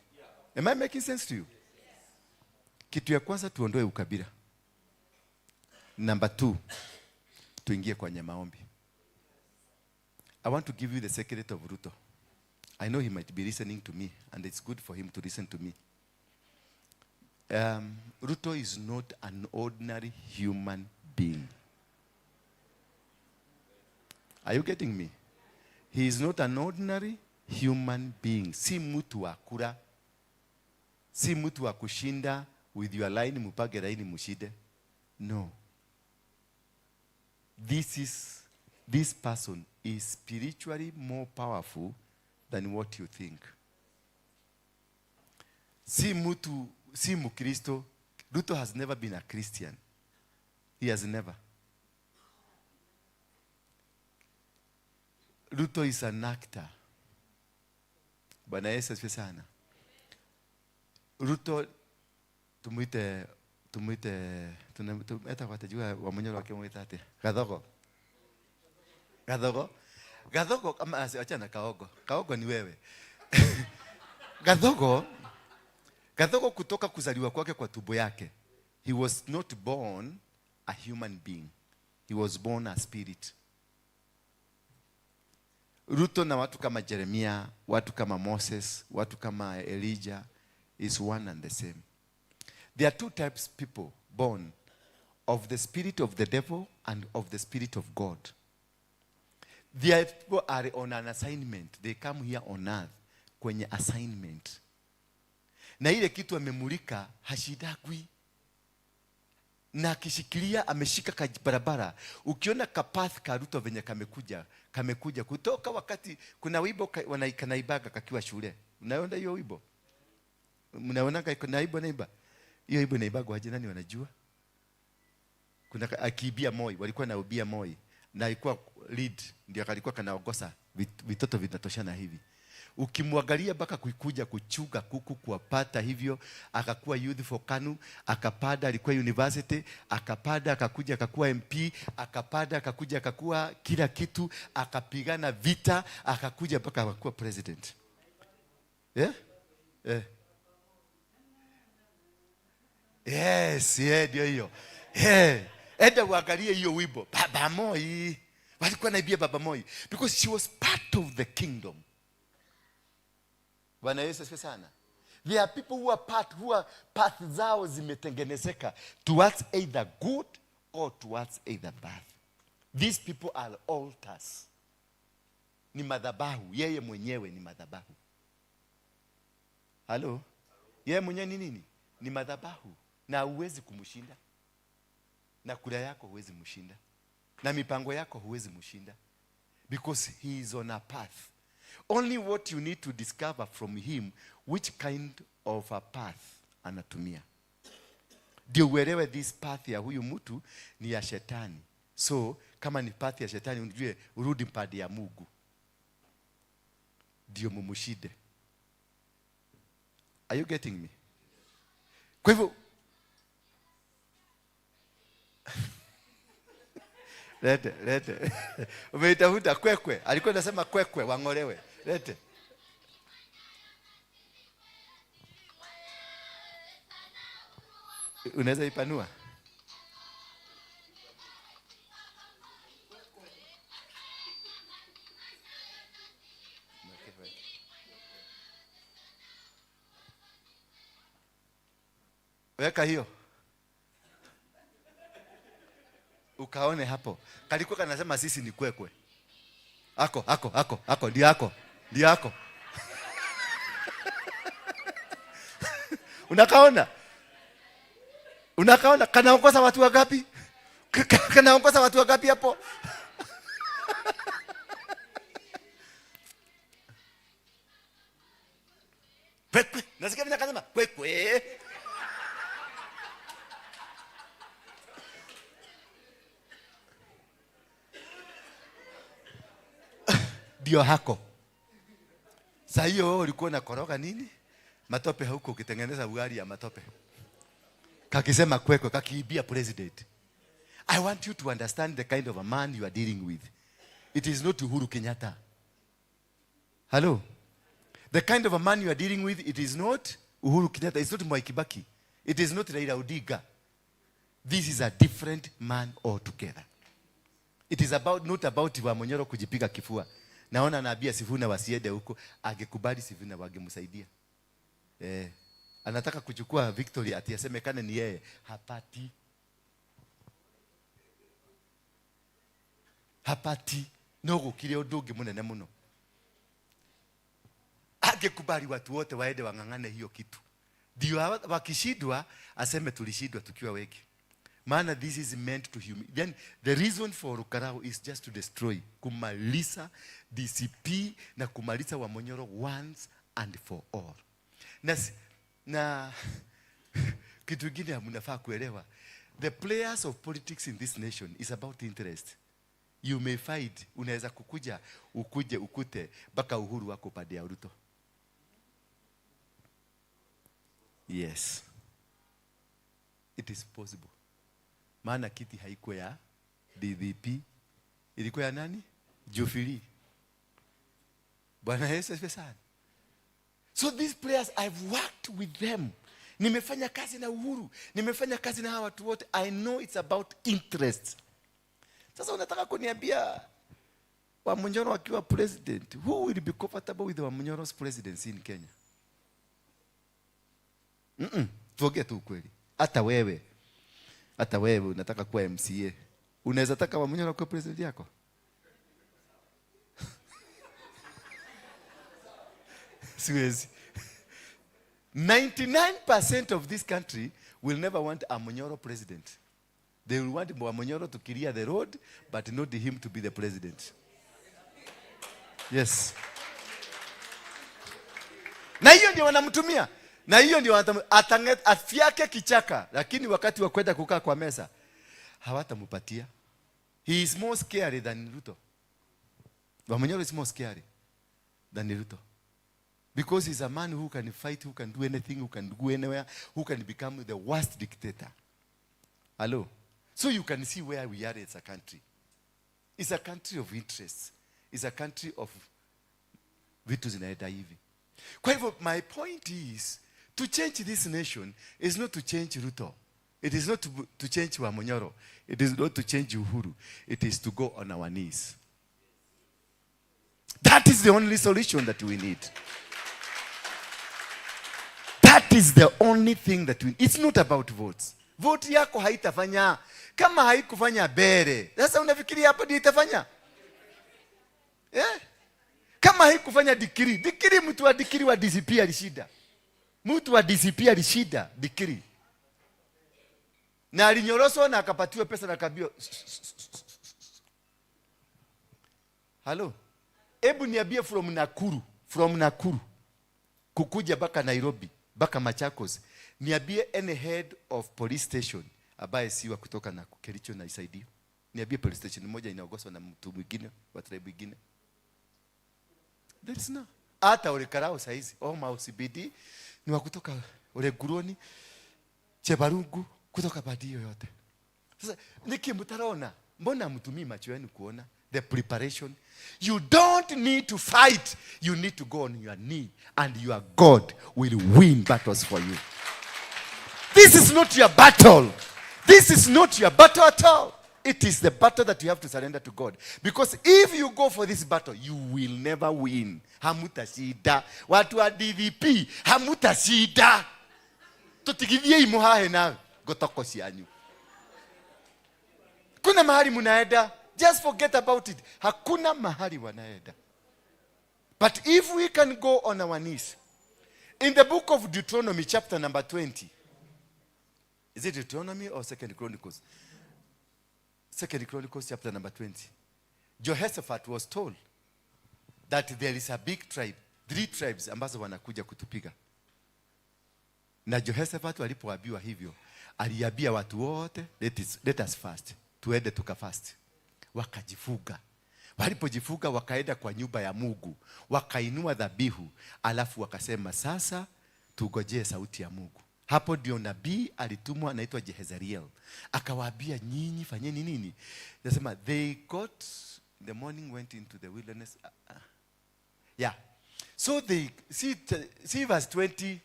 Am I making sense to you? Kitu ya kwanza tuondoe ukabila. Number 2, tuingie kwenye maombi. I want to give you the secret of Ruto. I know he might be listening to me, and it's good for him to listen to me. Ruto is not an ordinary human being. Are you getting me? He is not an ordinary human being. Si mtu wa kura. Si mtu wa kushinda with your line, mupage line mushide. No. This person is spiritually more powerful than what you think. Si mtu, si Mkristo. Ruto has never been a Christian. He has never. Ruto is an actor. Bwana Yesu asifiwe sana. Ruto tumuite eta kwa tajua wa mwenyewe wake muite ate. Gathogo. Gathogo. Gathogo kama acha na Kaogo. Kaogo ni wewe. Gathogo. Gathogo kutoka kuzaliwa kwake kwa tumbo yake. He was not born a human being. He was born a spirit. Ruto na watu kama Jeremia, watu kama Moses, watu kama Elijah is one and the same. There are two types of people born of the spirit of the devil and of the spirit of God. There people are on an assignment. They come here on earth kwenye assignment. Na ile kitu amemulika hashidagwi. Na akishikilia ameshika barabara. Ukiona kapath ka Ruto venye kamekuja kutoka wakati kuna wimbo wanaikana kakiwa shule. Unaona hiyo wimbo? Mnaona kuna wimbo naimba? Hiyo wimbo inaibagwa aje, nani wanajua? Kuna akiibia Moi, walikuwa naubia Moi na alikuwa lead, ndio alikuwa kanaongoza vitoto vinatoshana hivi. Ukimwangalia mpaka kuikuja kuchuga kuku kuwapata hivyo, akakuwa youth for KANU, akapada alikuwa university, akapada akakuja akakuwa MP, akapada akakuja akakuwa kila kitu, akapigana vita, akakuja mpaka akakuwa president. Yeah? Yeah. Yes, yeah, ndio hiyo. Yeah. Enda uangalie hiyo wimbo. Baba Moi. Walikuwa naibia Baba Moi because she was part of the kingdom. Bwana Yesu asifiwe sana. There are people who are part, who are path zao zimetengenezeka towards either good or towards either bad. These people are altars. Ni madhabahu, yeye mwenyewe ni madhabahu. Halo? Yeye mwenyewe ni nini? Ni madhabahu. Na huwezi kumshinda. Na kura yako huwezi mshinda. Na mipango yako huwezi mshinda. Because he is on a path. Only what you need to discover from him, which kind of a path anatumia. Ndio uelewe this path ya huyu mtu ni ya shetani. So kama ni path ya shetani, unjue urudi mpande ya Mungu. Ndio mumushide. Are you getting me? Kwa hivyo lete, lete. Umeitafuta kwekwe. Alikuwa anasema kwekwe wang'olewe. Lete. Unaweza ipanua? Weka hiyo. Ukaone hapo. Kalikuwa kanasema sisi ni kwekwe. Ako, ako, ako, ako, ndio ako. Ndio ako. Unakaona? Unakaona kanaongoza watu wangapi? Kanaongoza watu wangapi hapo? Kwekwe. Nasikia vile akasema kwekwe. Ndio hako. Saa hiyo wewe ulikuwa unakoroga nini? Matope huko ukitengeneza ugali ya matope. Kakisema kwekwe, kakiibia president. I want you to understand the kind of a man you are dealing with. It is not Uhuru Kenyatta. Hello? The kind of a man you are dealing with, it is not Uhuru Kenyatta. It's not Mwai Kibaki. It is not Raila Odinga. This is a different man altogether. It is not about Wamunyoro kujipiga kifua. Naona anaambia Sifuna wasiende huko, angekubali Sifuna wangemsaidia. Anataka kuchukua victory ati asemekane ni yeye. Hapati. Hapati. No gukire undu ungi munene muno. Angekubali watu wote waende wang'ang'ane hiyo kitu. Ndio wakishindwa aseme tulishindwa tukiwa wengi. Maana this is meant to human. Then the reason for Rukarau is just to destroy, kumaliza DCP na kumaliza Wamunyoro once and for all. Na kitu kingine mnafaa kuelewa, the players of politics in this nation is about interest. You may fight, unaweza kukuja ukuje ukute mpaka Uhuru wako pande ya Ruto. Yes. It is possible. Maana kiti haikuwa ya DDP, ilikuwa ya nani? Jubilee. Bwana Yesu asifiwe sana. So these players, I've worked with them. Nimefanya kazi na Uhuru, nimefanya kazi na hawa watu wote. I know it's about interest. Sasa unataka kuniambia Wamunyoro akiwa president, who will be comfortable with Wamunyoro's presidency in Kenya? Tuongee tu ukweli. Hata wewe. Hata wewe unataka kuwa MCA. Unaweza taka Wamunyoro kuwa president yako? Siwezi. 99% of this country will never want a Munyoro president. They will want Wamunyoro to clear the road, but not him to be the president. Yes. Na hiyo ndio wanamtumia. Na hiyo ndio afyake kichaka, lakini wakati wa kwenda kukaa kwa meza hawatampatia. He is more scary than Ruto. Wamunyoro is more scary than Ruto. Because he's a man who can fight, who can do anything, who can go anywhere, who can become the worst dictator. Hello? So you can see where we are as a country. It's a country of interests. It's a country of vitu zinaenda hivi. Kwa hivyo, my point is, to change this nation is not to change Ruto. It is not to change Wamunyoro. It is not to change Uhuru. It is to go on our knees. That is the only solution that we need. That is the only thing that we need. It's not about votes. Vote yako haitafanya. Kama haikufanya mbele. Sasa unafikiria hapo ndio itafanya? Kama haikufanya Dikiri, Dikiri, mtu wa Dikiri wa DCP alishinda. Mtu wa DCP alishinda Dikiri. Na alinyoroshwa na akapatiwa pesa na akaambiwa, "Halo, hebu niambie, from Nakuru kukuja mpaka Nairobi, mpaka Machakos, niambie any head of police station ambaye si wa kutoka na Kericho na isaidio. Niambie police station moja inaongozwa na mtu mwingine wa tribe mwingine." There is no. Hata Ol Kalou saizi, Oma CBD ni wa kutoka Olenguruone, Chebarungu, kutoka padi hiyo yote. Sasa niki mtaona, mbona mtumii macho yenu kuona the preparation? You don't need to fight. You need to go on your knee and your God will win battles for you. This is not your battle. This is not your battle at all. It is the battle that you have to surrender to God. Because if you go for this battle, you will never win. Hamutashinda. Watu wa DVP, hamutashinda. Tutigithie muhahe na gotoko cianyu. Kuna mahali munaenda. Just forget about it. Hakuna mahali wanaenda. But if we can go on our knees. In the book of Deuteronomy, chapter number 20. Is it Deuteronomy or Second Chronicles? Second Chronicles, chapter number 20. Jehoshaphat was told that there is a big tribe, three tribes ambazo wanakuja kutupiga. Na Jehoshaphat alipoambiwa hivyo, aliambia watu wote, "Let us fast." Tuende tukafast. Wakajifuga. Walipojifuga wakaenda kwa nyumba ya Mungu, wakainua dhabihu, alafu wakasema, "Sasa tugojee sauti ya Mungu." Hapo ndio nabii alitumwa anaitwa Jehezeriel. Akawaambia, "Nyinyi fanyeni nini?" Nasema they got in the morning, went into the wilderness. Yeah. So they see verse 20,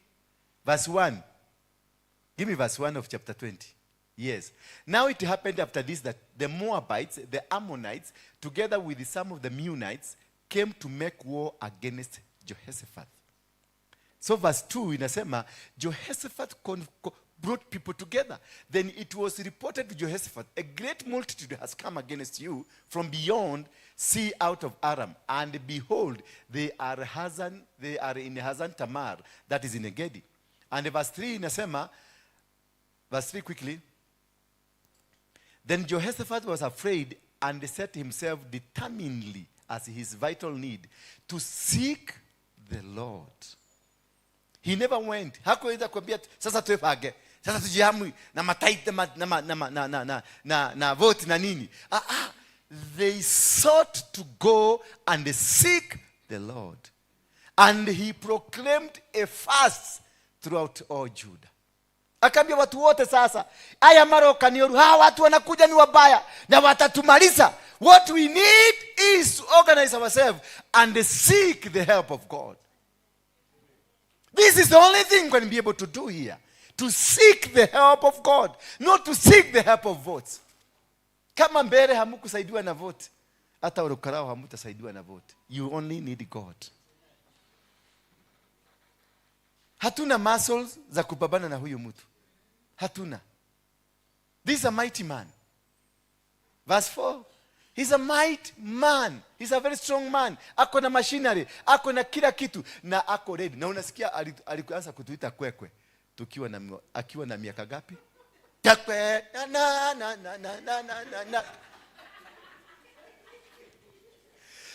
verse 1. Give me verse 1 of chapter 20. Yes. Now it happened after this that the Moabites, the Ammonites, together with some of the Meunites, came to make war against Jehoshaphat. So verse 2 inasema Jehoshaphat brought people together. Then it was reported to Jehoshaphat, "A great multitude has come against you from beyond sea out of Aram. And behold, they are in Hazan Tamar, that is in Engedi." And verse 3 inasema, verse 3 quickly. Then Jehoshaphat was afraid and set himself determinedly as his vital need to seek the Lord. He never went. Hakuweza kuambia, "Sasa tuepange. Sasa tujihamu na mataite na, na, na, na, na, na, na, na vote na nini." Ah, ah. They sought to go and seek the Lord. And he proclaimed a fast throughout all Judah. Akaambia watu wote, "Sasa haya maroka ni oru, hawa watu wanakuja ni wabaya na watatumaliza. What we need is to organize ourselves and seek the help of God. This is the only thing we can be able to do here. To seek the help of God, not to seek the help of votes." Kama mbele hamukusaidiwa na vote, hata Ol Kalou hamutasaidiwa na vote. You only need God. Hatuna muscles za kupambana na huyu mtu. Hatuna. This is a mighty man. Verse 4. He's a mighty man. He's a very strong man. Ako na machinery, ako na kila kitu na ako ready. Na unasikia alianza kutuita kwekwe tukiwa na akiwa na miaka gapi? Kwekwe na na na na na na na na na.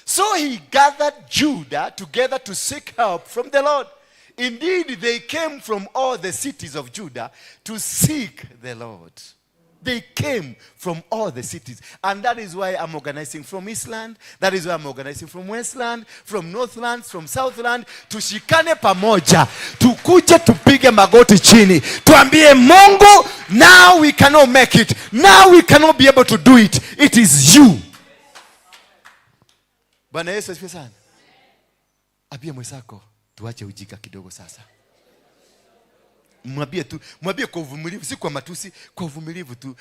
So he gathered Judah together to seek help from the Lord. Indeed, they came from all the cities of Judah to seek the Lord. They came from all the cities. And that is why I'm organizing from Eastland. That is why I'm organizing from Westland, from Northland, from Southland. Tushikane pamoja. Tukuje tupige magoti chini. Tuambie Mungu, "Now we cannot make it. Now we cannot be able to do it. It is you." Bwana Yesu asifiwe sana. Ambia mwenzako, "Tuache ujinga kidogo sasa." Mwambie tu, mwambie kwa uvumilivu, si kwa matusi, kwa uvumilivu tu.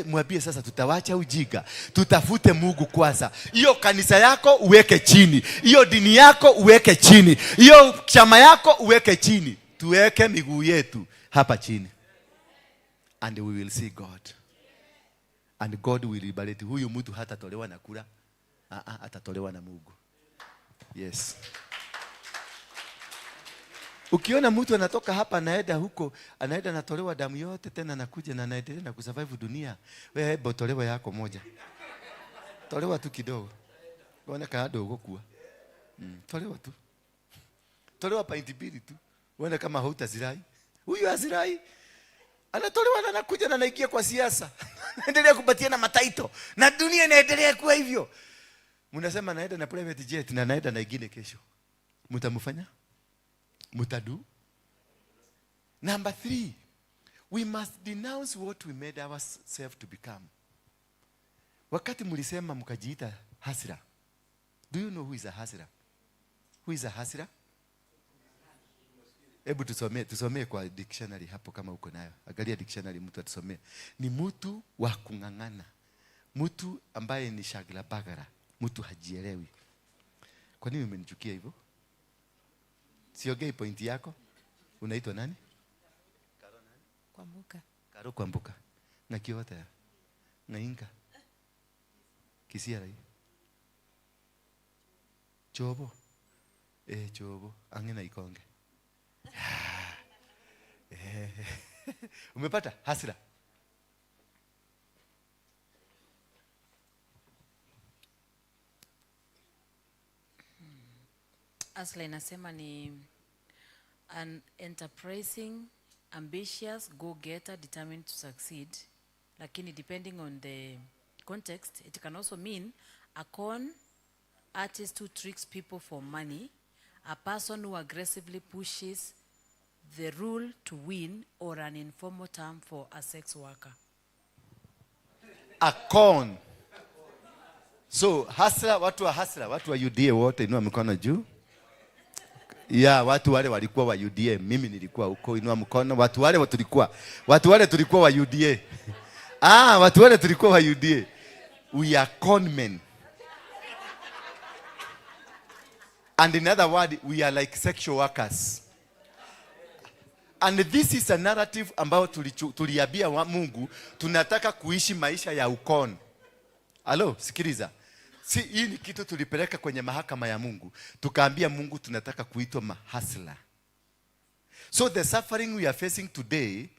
Mwambie, "Sasa tutawacha ujinga, tutafute Mungu kwanza. Hiyo kanisa yako uweke chini, hiyo dini yako uweke chini, hiyo chama yako uweke chini, tuweke miguu yetu hapa chini, and we will see God, and God will liberate." Huyu mtu hatatolewa na kura, ah, ah, atatolewa na Mungu. Yes. Ukiona mtu anatoka hapa anaenda huko, anaenda anatolewa damu yote tena anakuja na anaendelea na kusurvive dunia. Wewe hebu tolewa yako moja. Tolewa tu kidogo. Uone kama ndũgũkua. Tolewa tu. Tolewa painti mbili tu. Uone kama hautazirai. Huyu azirai. Anatolewa na anakuja na anaingia kwa siasa. Anaendelea kupatia na mataito. Na dunia inaendelea kuwa hivyo. Mnasema naenda na private jet na naenda na ingine kesho. Mtamfanya? Mutadu? Number 3, we must denounce what we made ourselves to become. Wakati mlisema mkajiita hasira. Do you know who is a hasira? Who is a hasira? Hebu tusomee kwa dictionary hapo kama uko nayo. Angalia dictionary mtu atusomee. Ni mtu wa kung'ang'ana. Mtu ambaye ni shagla bagara. Mtu hajielewi. Kwa nini umenichukia hivyo? Siongei pointi yako. Unaitwa nani? Kwambuka. Karo Kwambuka. Na kiota ya. Na inka. Kisia rai. Chobo. Chobo. Ange na ikonge. Umepata hasira? Asla inasema ni an enterprising, ambitious, go-getter, determined to succeed. Lakini depending on the context, it can also mean a con artist who tricks people for money, a person who aggressively pushes the rule to win, or an informal term for a sex worker. A con. So, hasla, watu wa hasla, watu wa UDA wote inua mikono juu. Yeah, watu wale walikuwa wa UDA, mimi nilikuwa huko, inua mkono. Watu wale tulikuwa, watu wale tulikuwa wa UDA. Watu wale tulikuwa wa UDA. We are con men. And in other words, we are like sexual workers. And this is a narrative ambayo tuliambia wa Mungu, tunataka kuishi maisha ya ukon. Alo, sikiliza. Si, hii ni kitu tulipeleka kwenye mahakama ya Mungu. Tukaambia Mungu tunataka kuitwa mahasla. So the suffering we are facing today,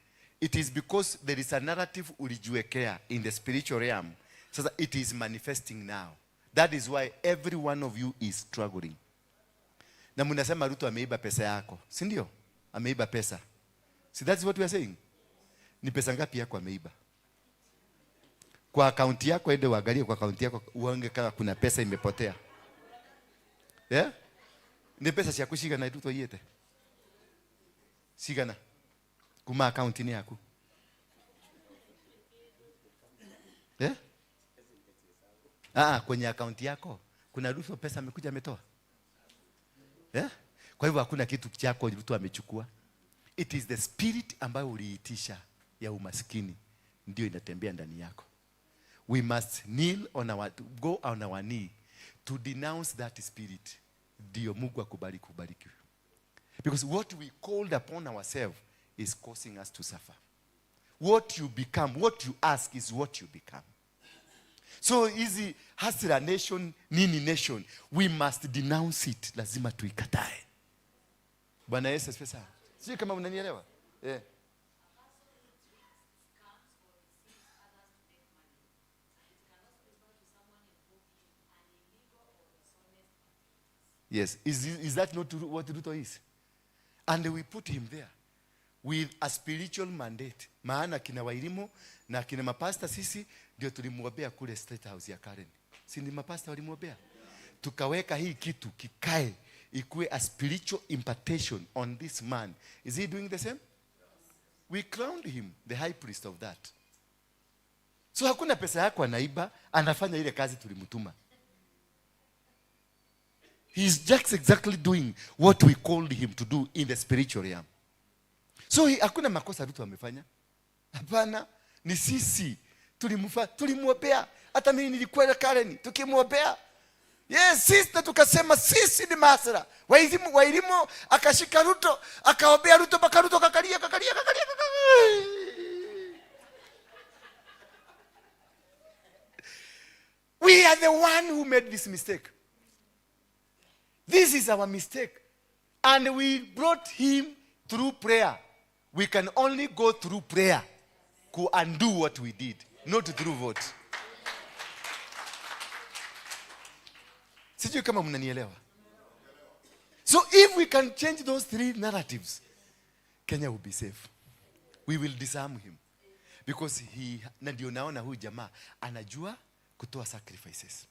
it is because there is a narrative ulijiwekea in the spiritual realm. So that it is manifesting now. That is why every one of you is struggling. Na mnasema Ruto ameiba pesa yako. Si ndio? Ameiba pesa. See, that's what we are saying. Ni pesa ngapi yako ameiba? Kwa akaunti yako, ende uangalie kwa akaunti yako uange kama kuna pesa imepotea. Yeah? Ni pesa cia kucigana Ruto yete? Cigana. Kuma akaunti ni yaku. Yeah? Kwenye akaunti yako kuna Ruto pesa amekuja ametoa. Yeah? Kwa hivyo hakuna kitu chako Ruto amechukua. It is the spirit ambayo uliitisha ya umaskini ndio inatembea ndani yako. We must kneel on our, go on our knee to denounce that spirit. Ndio Mungu akubali kubariki. Because what we called upon ourselves is causing us to suffer. What you become, what you ask is what you become. So hizi hasira nation, nini nation, we must denounce it. Lazima tuikatae. Bwana Yesu asifiwe sana. Sijui kama unanielewa. Yeah. Yes. Is that not what Ruto is? And we put him there with a spiritual mandate. Maana kina Wairimu na kina mapasta sisi ndio tulimwombea kule State House ya Karen. Si ni mapasta walimwombea? Tukaweka hii kitu kikae ikuwe a spiritual impartation on this man. Is he doing the same? We crowned him the high priest of that. So hakuna pesa yako anaiba, anafanya ile kazi tulimtuma. He is just exactly doing what we called him to do in the spiritual realm. So hakuna makosa Ruto amefanya. Hapana, ni sisi tulimwombea. Hata mimi nilikuwa Karen tukimwombea. Yes, sisi tukasema sisi ni masra. Wairimu akashika Ruto, akaombea Ruto mpaka Ruto kakalia, kakalia, kakalia, kakalia. We are the one who made this mistake. This is our mistake. And we brought him through prayer. We can only go through prayer to undo what we did, not through vote. Sijui kama mnanielewa. So if we can change those three narratives, Kenya will be safe. We will disarm him. Because he, na ndio naona huyu jamaa anajua kutoa sacrifices.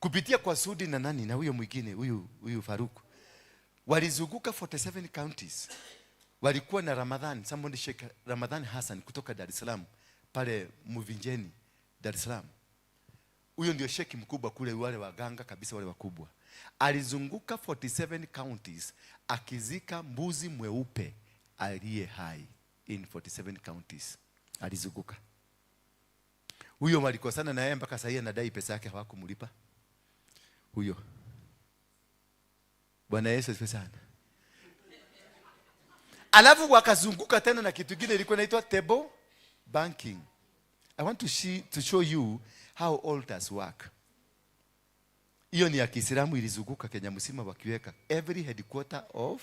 Kupitia kwa Sudi na nani na huyo mwingine, huyu Faruk. Walizunguka 47 counties. Walikuwa na Ramadhan, somebody Sheikh Ramadhan Hassan kutoka Dar es Salaam, pale Muvinjeni, Dar es Salaam. Huyo ndio sheikh mkubwa kule, wale waganga kabisa wale wakubwa. Alizunguka 47 counties akizika mbuzi mweupe aliye hai in 47 counties. Alizunguka. Huyo walikosana na yeye mpaka sasa anadai pesa yake hawakumlipa. Huyo. Bwana Yesu asifiwe sana. Alafu wakazunguka tena na kitu kingine ilikuwa inaitwa table banking. I want to show you how altars work. Hiyo ni ya Kiislamu ilizunguka Kenya mzima wakiweka every headquarter of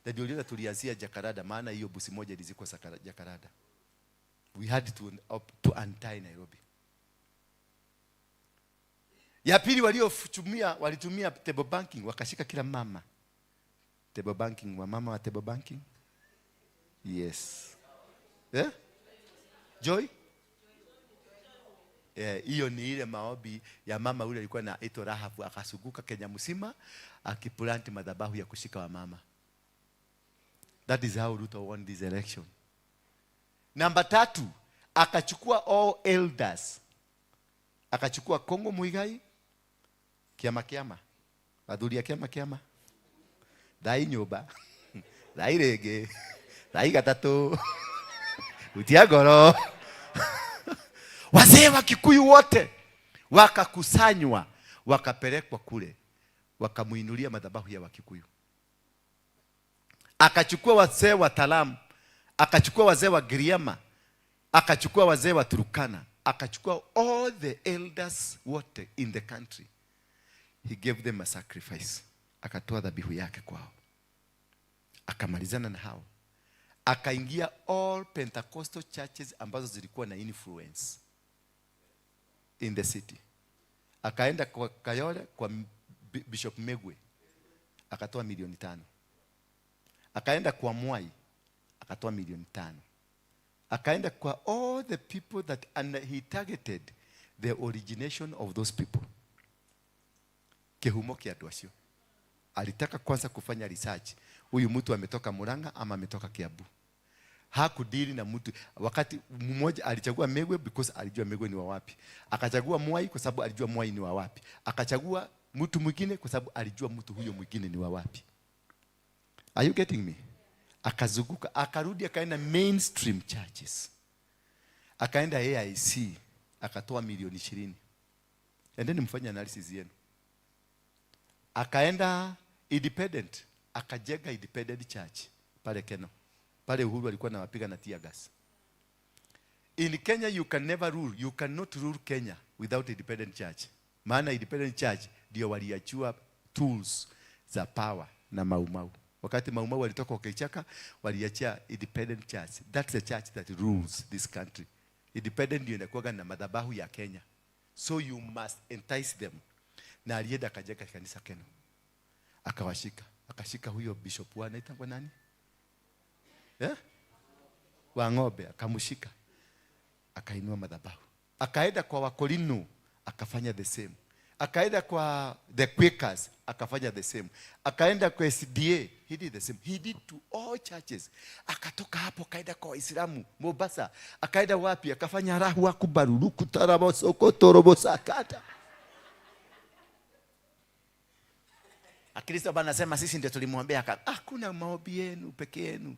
na ndio ile tulianzia Jakaranda, maana hiyo busi moja ilizikwa Jakaranda. We had to untie Nairobi. Ya pili walitumia table banking, wakashika kila mama. Table banking, wa mama wa table banking? Yes. Yeah? Joy? Hiyo ni ile maombi ya mama yule alikuwa anaitwa Rahabu, akazunguka Kenya mzima akiplant madhabahu ya kushika wa mama. That is how Ruto won this election. Namba 3, akachukua all elders. Akachukua Kongo Muigai, kiama kiama, athuri a kiama kiama, thai nyumba, thai rĩngĩ, thai gatatũ, hutia ngoro. Wazee wa Kikuyu wote wakakusanywa, wakapelekwa kule, wakamuinulia madhabahu ya Wakikuyu. Akachukua wazee wa Talamu, akachukua wazee wa Giriama, akachukua wazee wa Turkana, akachukua all the elders wote in the country. He gave them a sacrifice. Akatoa dhabihu yake kwao. Akamalizana na hao. Akaingia all Pentecostal churches ambazo zilikuwa na influence in the city. Akaenda kwa Kayole kwa Bishop Megwe. Akatoa milioni 5. Akaenda kwa Mwai, akatoa milioni 5. Akaenda kwa all the people that, and he targeted the origination of those people. Kihumo kia andũ acio. Alitaka kwanza kufanya research. Huyu mtu ametoka Murang'a ama ametoka Kiambu. Hakudili na mtu. Wakati mmoja alichagua Megwe because alijua Megwe ni wa wapi. Akachagua Mwai kwa sababu alijua Mwai ni wa wapi. Akachagua mtu mwingine kwa sababu alijua mtu huyo mwingine ni wa wapi. Are you getting me? Akazunguka, akarudi akaenda mainstream churches. Akaenda AIC, akatoa milioni 20. Endeni mfanye analysis yenu. Akaenda independent, akajenga independent church pale Keno. Pale Uhuru alikuwa anawapiga na tear gas. In Kenya you can never rule, you cannot rule Kenya without independent church. Maana independent church ndio waliachua tools za power na Mau Mau. Wakati Mau Mau walitoka wakichaka, waliachia independent church. That's the church that rules this country. Independent ndio inakuwa na madhabahu ya Kenya. So you must entice them. Na alienda akajenga kanisa Keno. Akawashika. Akashika huyo bishop wa anaitwa nani? Wa ng'ombe akamshika. Akainua madhabahu. Akaenda kwa Wakorino akafanya the same. Akaenda kwa the Quakers akafanya the same. Akaenda kwa SDA, he did the same. He did to all churches. Akatoka hapo akaenda kwa Waislamu Mombasa. Akaenda wapi? Akafanya rahu akubaruruku tarabo sokotorobo sakata. Akristo bana sema sisi ndio tulimwombea. Hakuna maombi yenu peke yenu.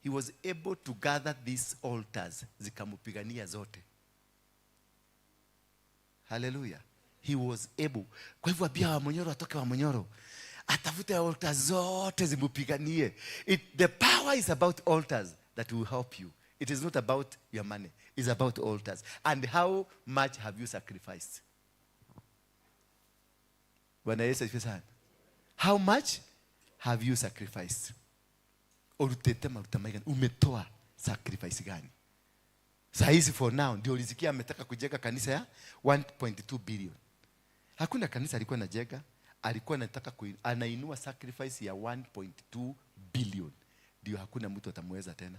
He was able to gather these altars zikamupigania zote. Hallelujah. He was able. Kwa hivyo abia wa Monyoro atoke wa Monyoro. Atafute altars zote zimupiganie. The power is about altars that will help you. It is not about your money. It's about altars. And how much have you sacrificed? Bwana Yesu asifiwe sana. How much have you sacrificed? Urutĩte maruta maigana? Umetoa sacrifice gani? Saa hizi for now ndio ulisikia ametaka kujenga kanisa ya 1.2 billion. Hakuna kanisa alikuwa anajenga, alikuwa anataka anainua sacrifice ya 1.2 billion. Ndio hakuna mtu atamweza tena.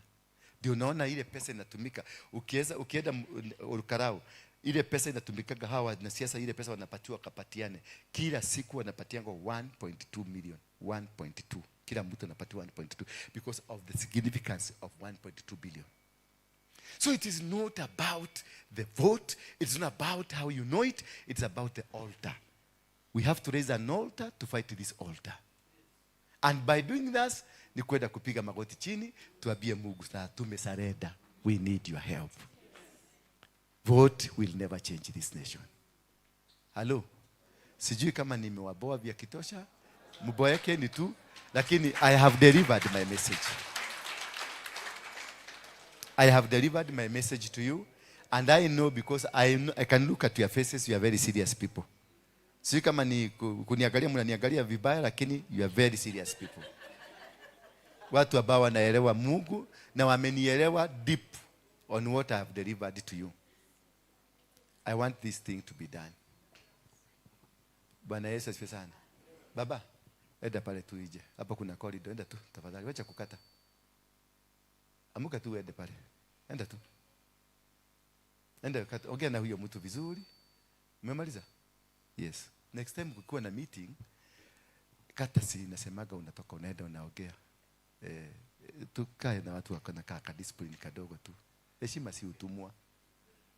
Ndio naona ile pesa inatumika. Ukiweza ukienda Olkalou, ile pesa inatumikaga hawa na siasa, ile pesa wanapatiwa kapatiane. Kila siku wanapatianga 1.2 million, 1.2. Kila mtu anapatiwa 1.2 because of the significance of 1.2 billion. So it is not about the vote, it's not about how you know it, it's about the altar. We have to raise an altar to fight this altar. And by doing that, ni kwenda kupiga magoti chini, tuambie Mungu sasa tumesurrender. We need your help. Vote will never change this nation. Hello? Sijui kama nimewaboa vya kitosha. Mboekeni tu, lakini I have delivered my message. I have delivered my message to you, and I know because I know, I can look at your faces, you are very serious people. Sijui kama ni kuniangalia mnaniangalia vibaya, lakini you are very serious people. Watu ambao wanaelewa Mungu na wamenielewa deep on what I have delivered to you. I want this thing to be done. Bwana Yesu asifiwe sana. Baba, enda pale tu ije. Hapa kuna corridor, enda tu tafadhali, wacha kukata. Amuka tu uende pale. Enda tu. Enda kata, ongea na huyo mtu vizuri. Umemaliza? Yes. Next time kukiwa na meeting, kata si nasemaga unatoka unaenda unaongea. Tukae na watu wako na ka discipline kadogo tu. Heshima si utumwa.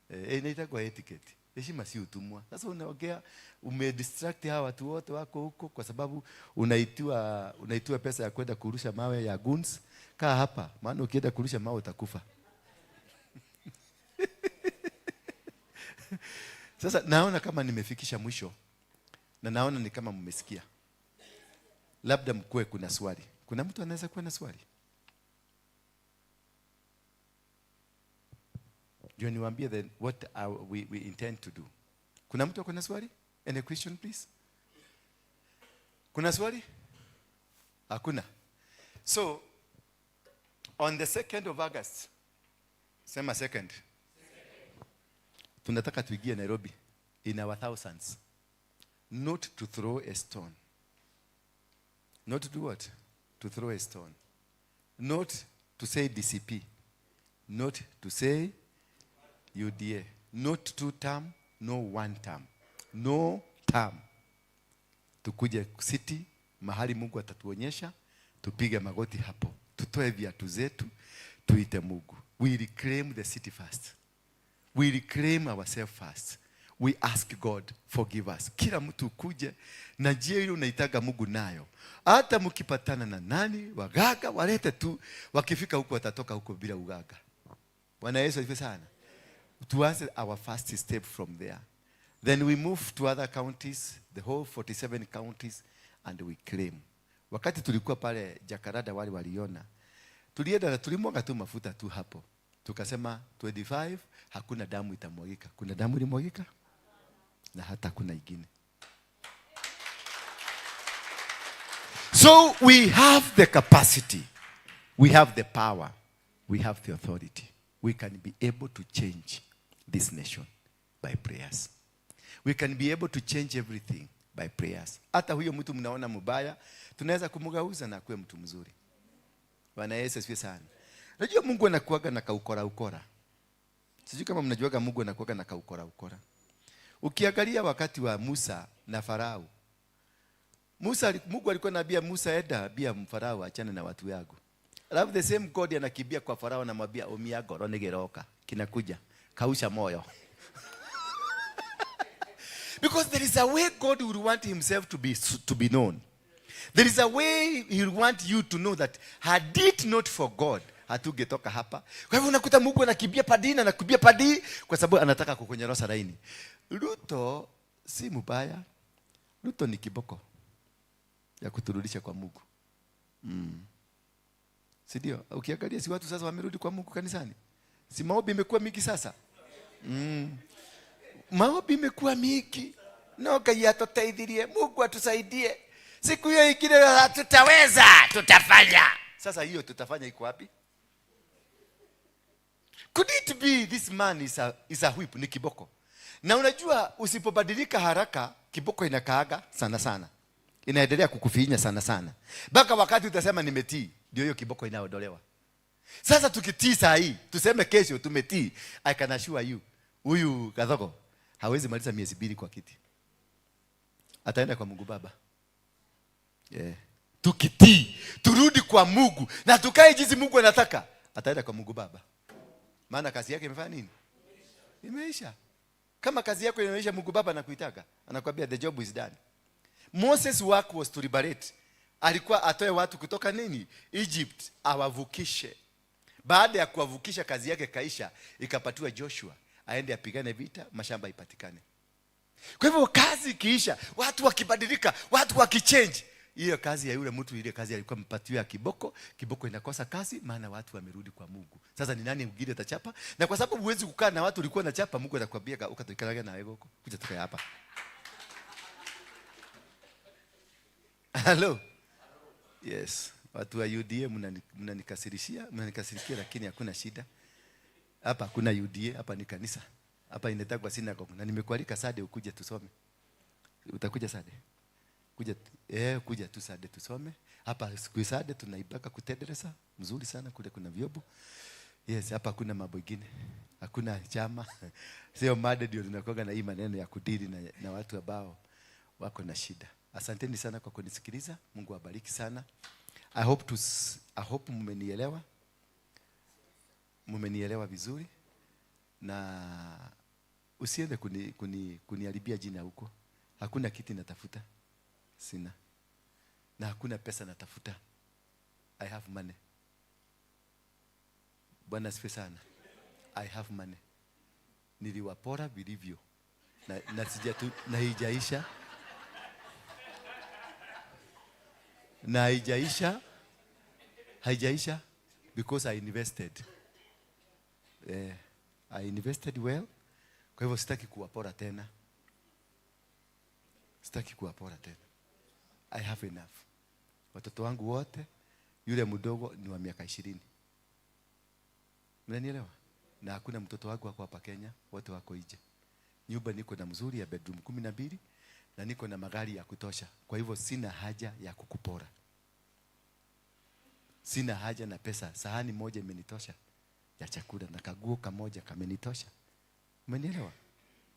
Inaitwa etiquette. Heshima si utumwa. Sasa unaongea umedistract hawa watu wote wako huko kwa sababu unaitiwa pesa ya kwenda kurusha mawe ya guns. Kaa hapa, maana ukienda kurusha mawe utakufa. Sasa naona kama nimefikisha mwisho na naona ni kama mmesikia. Labda mkue kuna swali. Kuna mtu anaweza kuwa na swali? Ndio niwaambie then what we intend to do. Kuna mtu akona swali? Any question please? Kuna swali? Hakuna. So on the 2nd of August, sema 2nd. Tunataka tuingie Nairobi in our thousands. Not to throw a stone. Not to do what? To throw a stone. Not to say DCP. Not to say UDA. Not 2 term, no 1 term. No term. Tukuje city, mahali Mungu atatuonyesha, tupige magoti hapo. Tutoe viatu zetu, tuite Mungu. We reclaim the city first. We reclaim ourselves first. We ask God, forgive us. Kila mtu ukuje na njia ile unaitaga Mungu nayo. Hata mkipatana na nani, wagaga walete tu, wakifika huko watatoka huko bila ugaga. Bwana Yesu asifiwe sana. Tuanze our first step from there. Then we move to other counties, the whole 47 counties, and we claim. Wakati tulikuwa pale Jakaranda wale waliona, tulienda na tulimwaga tu mafuta tu hapo. Tukasema 25 hakuna damu itamwagika. Kuna damu ilimwagika? Na hata kuna ingine. So we have the capacity, we have the power, we have the authority. We can be able to change this nation by prayers. We can be able to change everything by prayers. Hata huyo mtu mnaona mubaya, tunaweza kumgeuza na kuwa mtu mzuri. Bwana Yesu asifiwe sana. Unajua Mungu anakuaga na kaukora ukora. Sijui kama mnajuaga Mungu anakuaga na kaukora ukora. Ukiangalia wakati wa Musa na Farao. Mungu alikuwa anaambia Musa, enda ambia Farao achane na watu yangu. Alafu the same God anakimbia kwa Farao anamwambia umia goro nigeroka. Kinakuja. Kausha moyo. Because there is a way God would want himself to be known. There is a way he would want you to know that had it not for God, hatungetoka hapa. Kwa hivyo unakuta Mungu anakimbia padi na anakimbia padi kwa sababu anataka kukunyorosha laini. Ruto si mbaya. Ruto ni kiboko ya kuturudisha kwa Mungu. Si ndio? Ukiangalia si watu sasa wamerudi kwa Mungu kanisani. Si maombi imekuwa mingi sasa? Maombi imekuwa mingi. No Ngai atuteithirie, Mungu atusaidie. Siku hiyo ingine tutaweza, tutafanya. Sasa hiyo tutafanya iko wapi? Could it be this man is a whip, ni kiboko? Na unajua usipobadilika haraka, kiboko inakaaga sana sana. Inaendelea kukufinya sana sana. Mpaka wakati utasema nimetii, ndio hiyo kiboko inaondolewa. Sasa tukitii saa hii, tuseme kesho tumetii, I can assure you, huyu Gathogo hawezi maliza miezi 2 kwa kiti. Ataenda kwa Mungu Baba. Yeah. Tukitii, turudi kwa Mungu na tukae jinsi Mungu anataka, ataenda kwa Mungu Baba. Maana kazi yake imefanya nini? Imeisha. Kama kazi yako imeisha, Mungu Baba anakuitaka, anakuambia the job is done. Moses' work was to liberate. Alikuwa atoe watu kutoka nini? Egypt, awavukishe. Baada ya kuwavukisha, kazi yake kaisha, ikapatiwa Joshua aende apigane vita, mashamba ipatikane. Kwa hivyo kazi ikiisha, watu wakibadilika, watu wakichange, hiyo kazi ya yule mtu, ile kazi alikuwa mpatiwa ya kiboko, kiboko inakosa kazi, maana watu wamerudi kwa Mungu. Sasa ni nani mwingine atachapa? Na kwa sababu huwezi kukaa na watu ulikuwa unachapa, Mungu atakwambia ukatoikana na wewe huko, kuja tukae hapa. Hello. Yes, watu wa UDA mnanikasirishia, mnanikasirikia, lakini hakuna shida. Hapa hakuna UDA, hapa ni kanisa. Hapa inaitwa synagogue. Na nimekualika Sunday ukuje tusome. Utakuja Sunday? Kuja, kuja tu Sunday tusome. Hapa siku ya Sunday tunaibaka kutendereza mzuri sana, kule kuna vyombo. Yes, hapa hakuna mambo mengine. Hakuna chama. Sio mada ndio tunakuwa na hii maneno ya kudili na watu ambao wako na shida. Asanteni sana kwa kunisikiliza. Mungu awabariki sana. I hope mmenielewa. Mmenielewa vizuri. Na usiende kuniharibia jina huko. Hakuna kiti natafuta. Sina. Na hakuna pesa natafuta. I have money. Bwana asifiwe sana. I have money. Niliwapora vilivyo. Na sijatu, na haijaisha. Na haijaisha. Haijaisha because I invested. I invested well. Kwa hivyo sitaki kuwapora tena. Sitaki kuwapora tena. I have enough. Watoto wangu wote, yule mdogo ni wa miaka 20. Mnanielewa? Na hakuna mtoto wangu wako hapa Kenya, wote wako nje. Nyumba niko na mzuri ya bedroom 12 na niko na magari ya kutosha. Kwa hivyo sina haja ya kukupora. Sina haja na pesa. Sahani moja imenitosha ya chakula na kaguo kamoja kamenitosha. Umenielewa?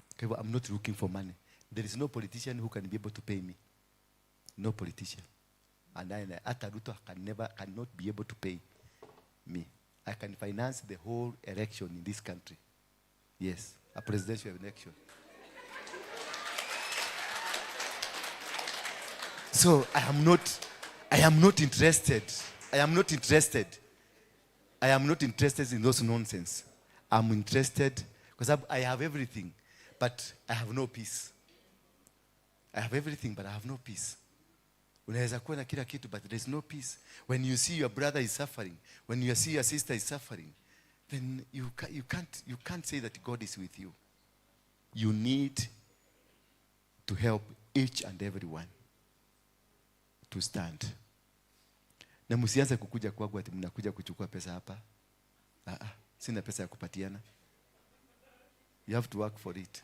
Kwa hivyo I'm not looking for money. There is no politician who can be able to pay me. No politician. And I, hata Ruto can never, cannot be able to pay me. I can finance the whole election in this country. Yes, a presidential election. So I am not interested. I am not interested. I am not interested in those nonsense. I'm interested because I have everything, but I have no peace. I have everything, but I have no peace. Unaweza kuwa na kila kitu, but there is no peace. When you see your brother is suffering, when you see your sister is suffering, then you can't say that God is with you. You need to help each and everyone to stand. Na msianze kukuja kwangu ati mnakuja kuchukua pesa hapa. Sina pesa ya kupatiana. You have to work for it.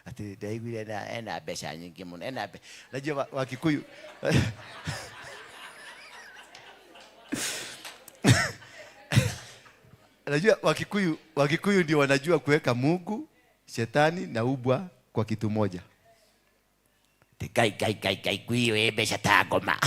Ati ndaiguire na ena mbeca nyingi muno, ena najua Wakikuyu. Najua Wakikuyu ndio wanajua kuweka Mungu, shetani na ubwa kwa kitu moja. Ati Ngai, Ngai, Ngai, Ngai, ngui mbeca ta ngoma.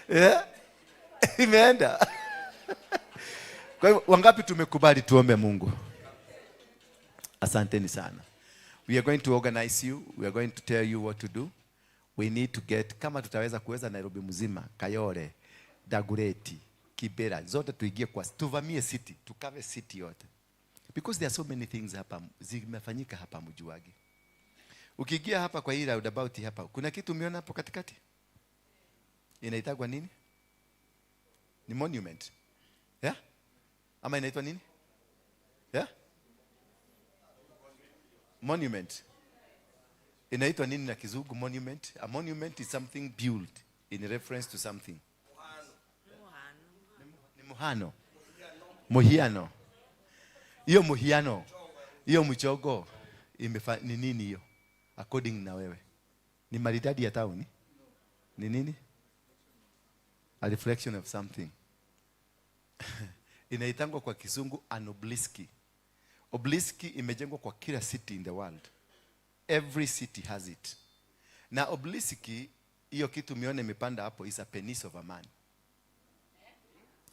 Yeah. Imeenda. Kwa hivyo wangapi tumekubali tuombe Mungu? Asanteni sana. We are going to organize you. We are going to tell you what to do. We need to get, kama tutaweza kuweza Nairobi mzima, Kayole, Dagoretti, Kibera, zote tuingie kwa, tuvamie city, tukave city yote. Because there are so many things hapa, zimefanyika hapa mjuagi. Ukiingia hapa kwa hii roundabout hapa, kuna kitu umeona hapo katikati? Inaitagwa nini? Ni monument. Yeah? Ama inaitwa nini? Yeah? Monument. Inaitwa nini na kizungu monument? A monument is something built in reference to something. Ni muhano. Muhiano. Hiyo muhiano. Hiyo mchogo ni nini hiyo? According na wewe. Ni maridadi ya town? Ni nini? A reflection of something. Inaitangwa kwa kizungu an obelisk. Obelisk imejengwa kwa kila city in the world. Every city has it. Na obelisk, hiyo kitu umeona imepanda hapo, is a penis of a man.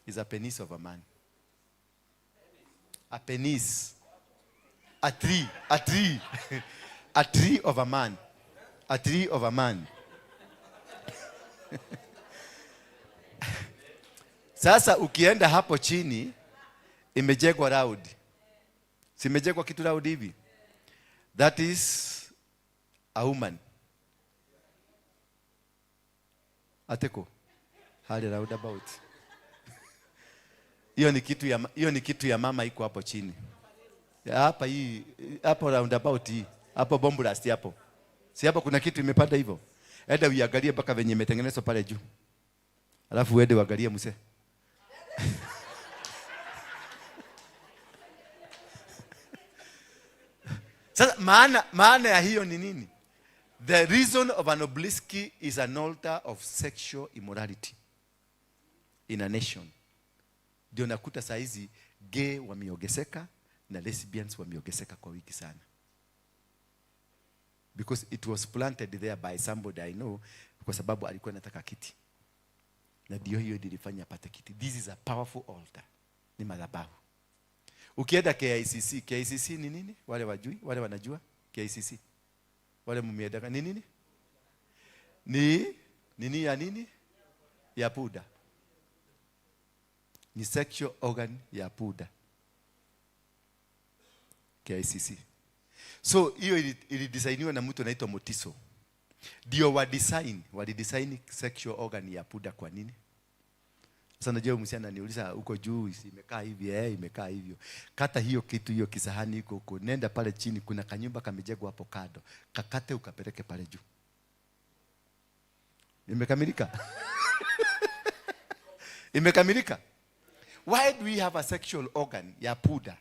Is a penis of a man. A penis. A tree. A tree. A tree of a man. A tree of a man. Sasa ukienda hapo chini imejengwa round. Si imejengwa kitu round hivi? That is a woman. Ateko. Hali round about. Hiyo ni kitu ya, hiyo ni kitu ya mama iko hapo chini. Hapa hii, hapo roundabout hii, hapo bomb blast hapo. Si hapo kuna kitu imepanda hivyo? Enda uiangalie mpaka venye imetengenezwa pale juu. Alafu uende uangalie mzee. Sasa maana ya hiyo ni nini? The reason of an obelisk is an altar of sexual immorality in a nation. Ndio nakuta saa hizi gay wameongezeka na lesbians wameongezeka kwa wiki sana. Because it was planted there by somebody I know, kwa sababu alikuwa anataka kiti. Na ndio hiyo ilifanya apate kiti. This is a powerful altar. Ni madhabahu. Ukienda KICC, KICC ni nini? Wale wajui, wale wanajua KICC. Wale mmeenda ni nini? Ni nini ya nini? Ya puda. Ni sexual organ ya puda. KICC. So hiyo ilidesigniwa na mtu anaitwa Motiso. Ndio walidesign sexual organ ya puda kwa nini? Sasa najua msichana ananiuliza huko juu imekaa hivi, imekaa hivyo. Kata hiyo kitu, hiyo kisahani iko huko. Nenda pale chini kuna kanyumba kamejengwa hapo kando. Kakate ukapeleke pale juu. Imekamilika? Imekamilika? Why do we have a sexual organ ya puda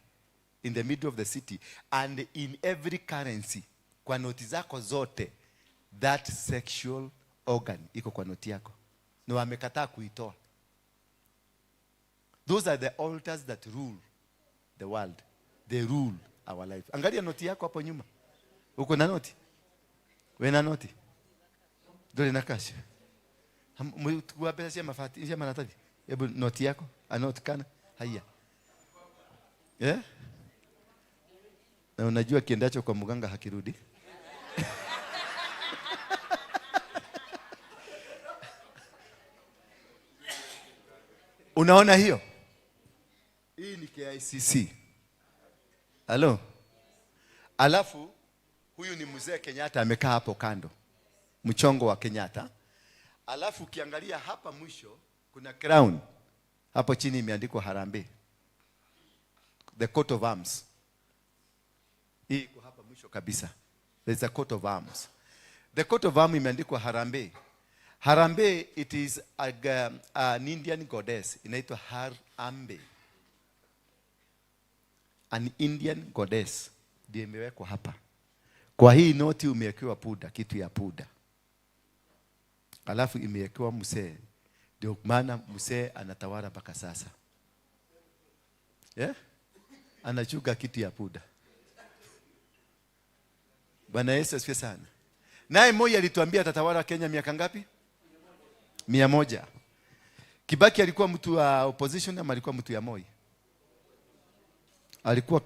in the middle of the city and in every currency? Kwa noti zako zote, that sexual organ iko kwa noti yako. Na wamekataa kuitoa. Those are the altars that rule the world. They rule our life. Angalia noti yako hapo nyuma. Uko na noti? Wewe na noti? Dole na cash. Mwa pesa cia mabati, cia maratathi. Hebu noti yako, a noti kana. Haya. Na unajua kiendacho kwa mganga hakirudi. Unaona hiyo? Hii ni KICC. Halo? Alafu huyu ni mzee Kenyatta amekaa hapo kando. Mchongo wa Kenyatta. Alafu ukiangalia hapa mwisho kuna crown. Hapo chini imeandikwa Harambee. The coat of arms. Hii iko hapa mwisho kabisa. There's a coat of arms. The coat of arms imeandikwa Harambee. Harambee, it is an Indian goddess. Inaitwa Harambe. An Indian goddess. Ndiyo imewekwa hapa. Kwa hii noti umewekewa puda, kitu ya puda. Alafu imewekewa mzee. Ndio maana mzee anatawala mpaka sasa. Yeah? Anachuka kitu ya puda. Bwana Yesu asifiwe sana. Naye Moi alituambia atatawala Kenya miaka ngapi? 100. Kibaki alikuwa mtu wa opposition ama alikuwa mtu ya Moi? Alikuwa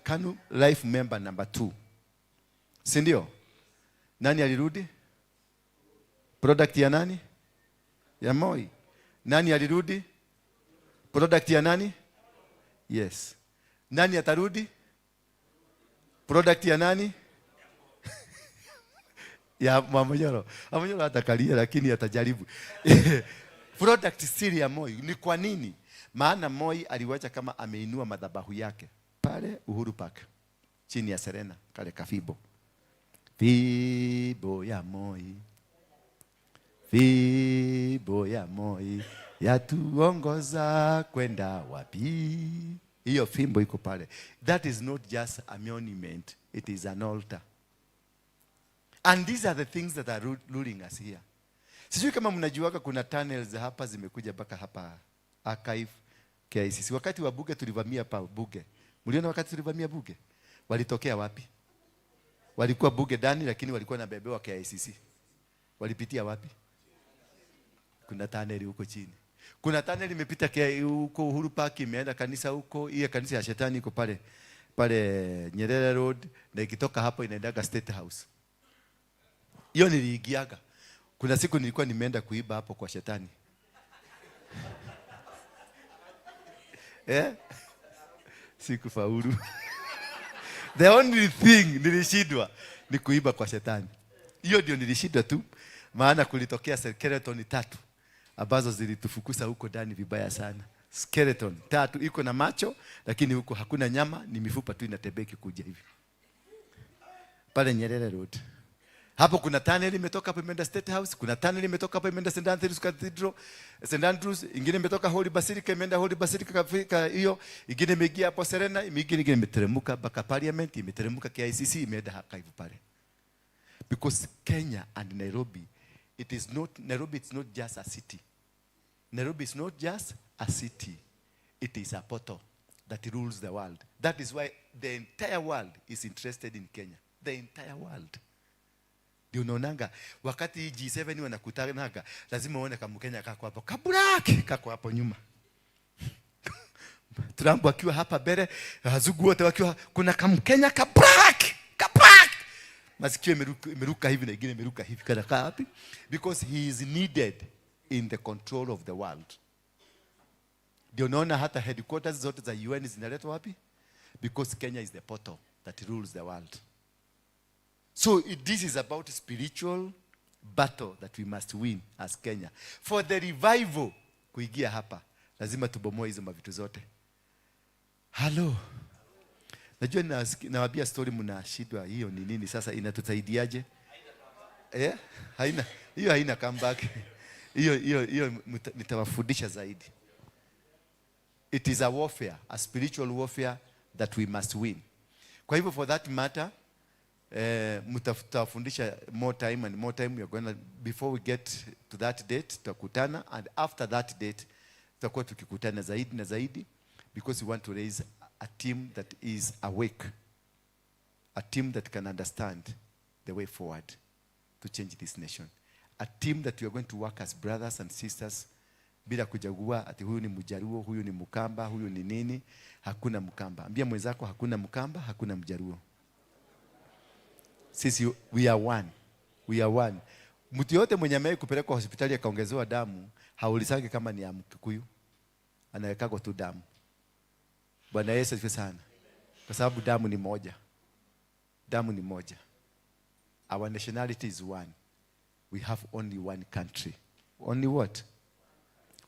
KANU life member number 2. Si ndio? Nani alirudi? Product ya nani? Ya Moi. Nani alirudi? Product ya nani? Yes. Nani atarudi? Product ya nani? Ya Mwamonyoro. Mwamonyoro atakalia lakini atajaribu. Product siri ya Moi ni kwa nini? Maana Moi aliwacha kama ameinua madhabahu yake pale Uhuru Park chini ya Serena kale kafibo. Fibo ya Moi, fibo ya Moi yatuongoza kwenda wapi? Hiyo fimbo iko pale. That is not just a monument, it is an altar. And these are the things that are ruling us here. Sijui kama mnajuaga kuna tunnels hapa zimekuja mpaka hapa archive KICC. Wakati wa bunge tulivamia pa bunge. Mliona wakati tulivamia bunge? Walitokea wapi? Walikuwa bunge ndani lakini walikuwa na bebewa KICC. Walipitia wapi? Kuna tunnel huko chini. Kuna tunnel imepita huko Uhuru Park, imeenda kanisa huko, ile kanisa ya shetani iko pale pale Nyerere Road, na ikitoka hapo inaendaga State House. Hiyo niliingiaga. Kuna siku nilikuwa nimeenda kuiba hapo kwa shetani. Eh? Sikufaulu. The only thing nilishindwa ni kuiba kwa shetani. Hiyo ndio nilishindwa tu, maana kulitokea skeleton 3 ambazo zilitufukuza huko ndani vibaya sana. Skeleton 3 iko na macho lakini huko hakuna nyama, ni mifupa tu inatembea ikikuja hivi. Pale Nyerere Road. Hapo kuna tunnel imetoka hapo imeenda State House, kuna tunnel imetoka hapo imeenda St Andrews Cathedral, St Andrews, ingine imetoka Holy Basilica imeenda Holy Basilica kafika hiyo, ingine imeingia hapo Serena, ingine imeteremka mpaka Parliament, imeteremka KICC, imeenda hapa hivi pale. Because Kenya and Nairobi, it is not, Nairobi it's not just a city. Nairobi is not just a city. It is a portal that rules the world. That is why the entire world is interested in Kenya. The entire world. Ndio unaonanga wakati G7 wanakutanaga lazima uone kama Mkenya kako hapo. Kaburaki kako hapo nyuma. Trump akiwa hapa mbele, wazungu wote wakiwa, kuna kamkenya kaburaki, kaburaki. Masikio imeruka hivi na ingine imeruka hivi, kana kaa wapi? Because he is needed in the control of the world. Ndio unaona hata headquarters zote za UN zinaletwa wapi? Because Kenya is the portal that rules the world. So this is about spiritual battle that we must win as Kenya. For the revival kuingia hapa, lazima tubomoe hizo mavitu zote. Hello. Najua nawaambia story mnashindwa hiyo ni nini sasa, inatusaidiaje? Haina, hiyo haina comeback. Hiyo nitawafundisha zaidi. It is a warfare, a spiritual warfare that we must win. Kwa hivyo for that matter, mtafundisha more time and more time. We are going to, before we get to that date, tutakutana, and after that date tutakuwa tukikutana zaidi na zaidi, because we want to raise a team that is awake, a team that can understand the way forward to change this nation, a team that we are going to work as brothers and sisters bila kuchagua ati huyu ni Mjaluo, huyu ni Mkamba, huyu ni nini. Hakuna Mkamba. Ambia mwenzako hakuna Mkamba, hakuna Mjaluo. Sisi we are one. We are one. Mtu yote mwenye amewahi kupelekwa hospitali akaongezewa damu, haulizangi kama ni ya Mkikuyu. Anawekagwa tu damu. Bwana Yesu asifiwe sana. Kwa sababu damu ni moja. Damu ni moja. Our nationality is one. We have only one country. Only what?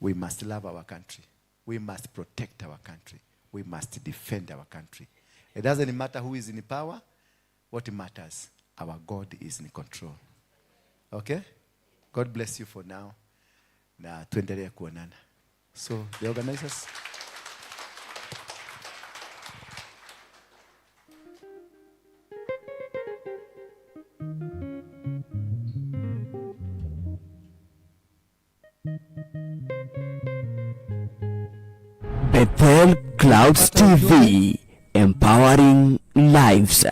We must love our country. We must protect our country. We must defend our country. It doesn't matter who is in power. What matters, our God is in control. Okay? God bless you for now. Na tuendelee kuonana. So, the organizers. Bethel Clouds TV, empowering lives.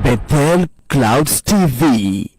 Bethel Clouds TV,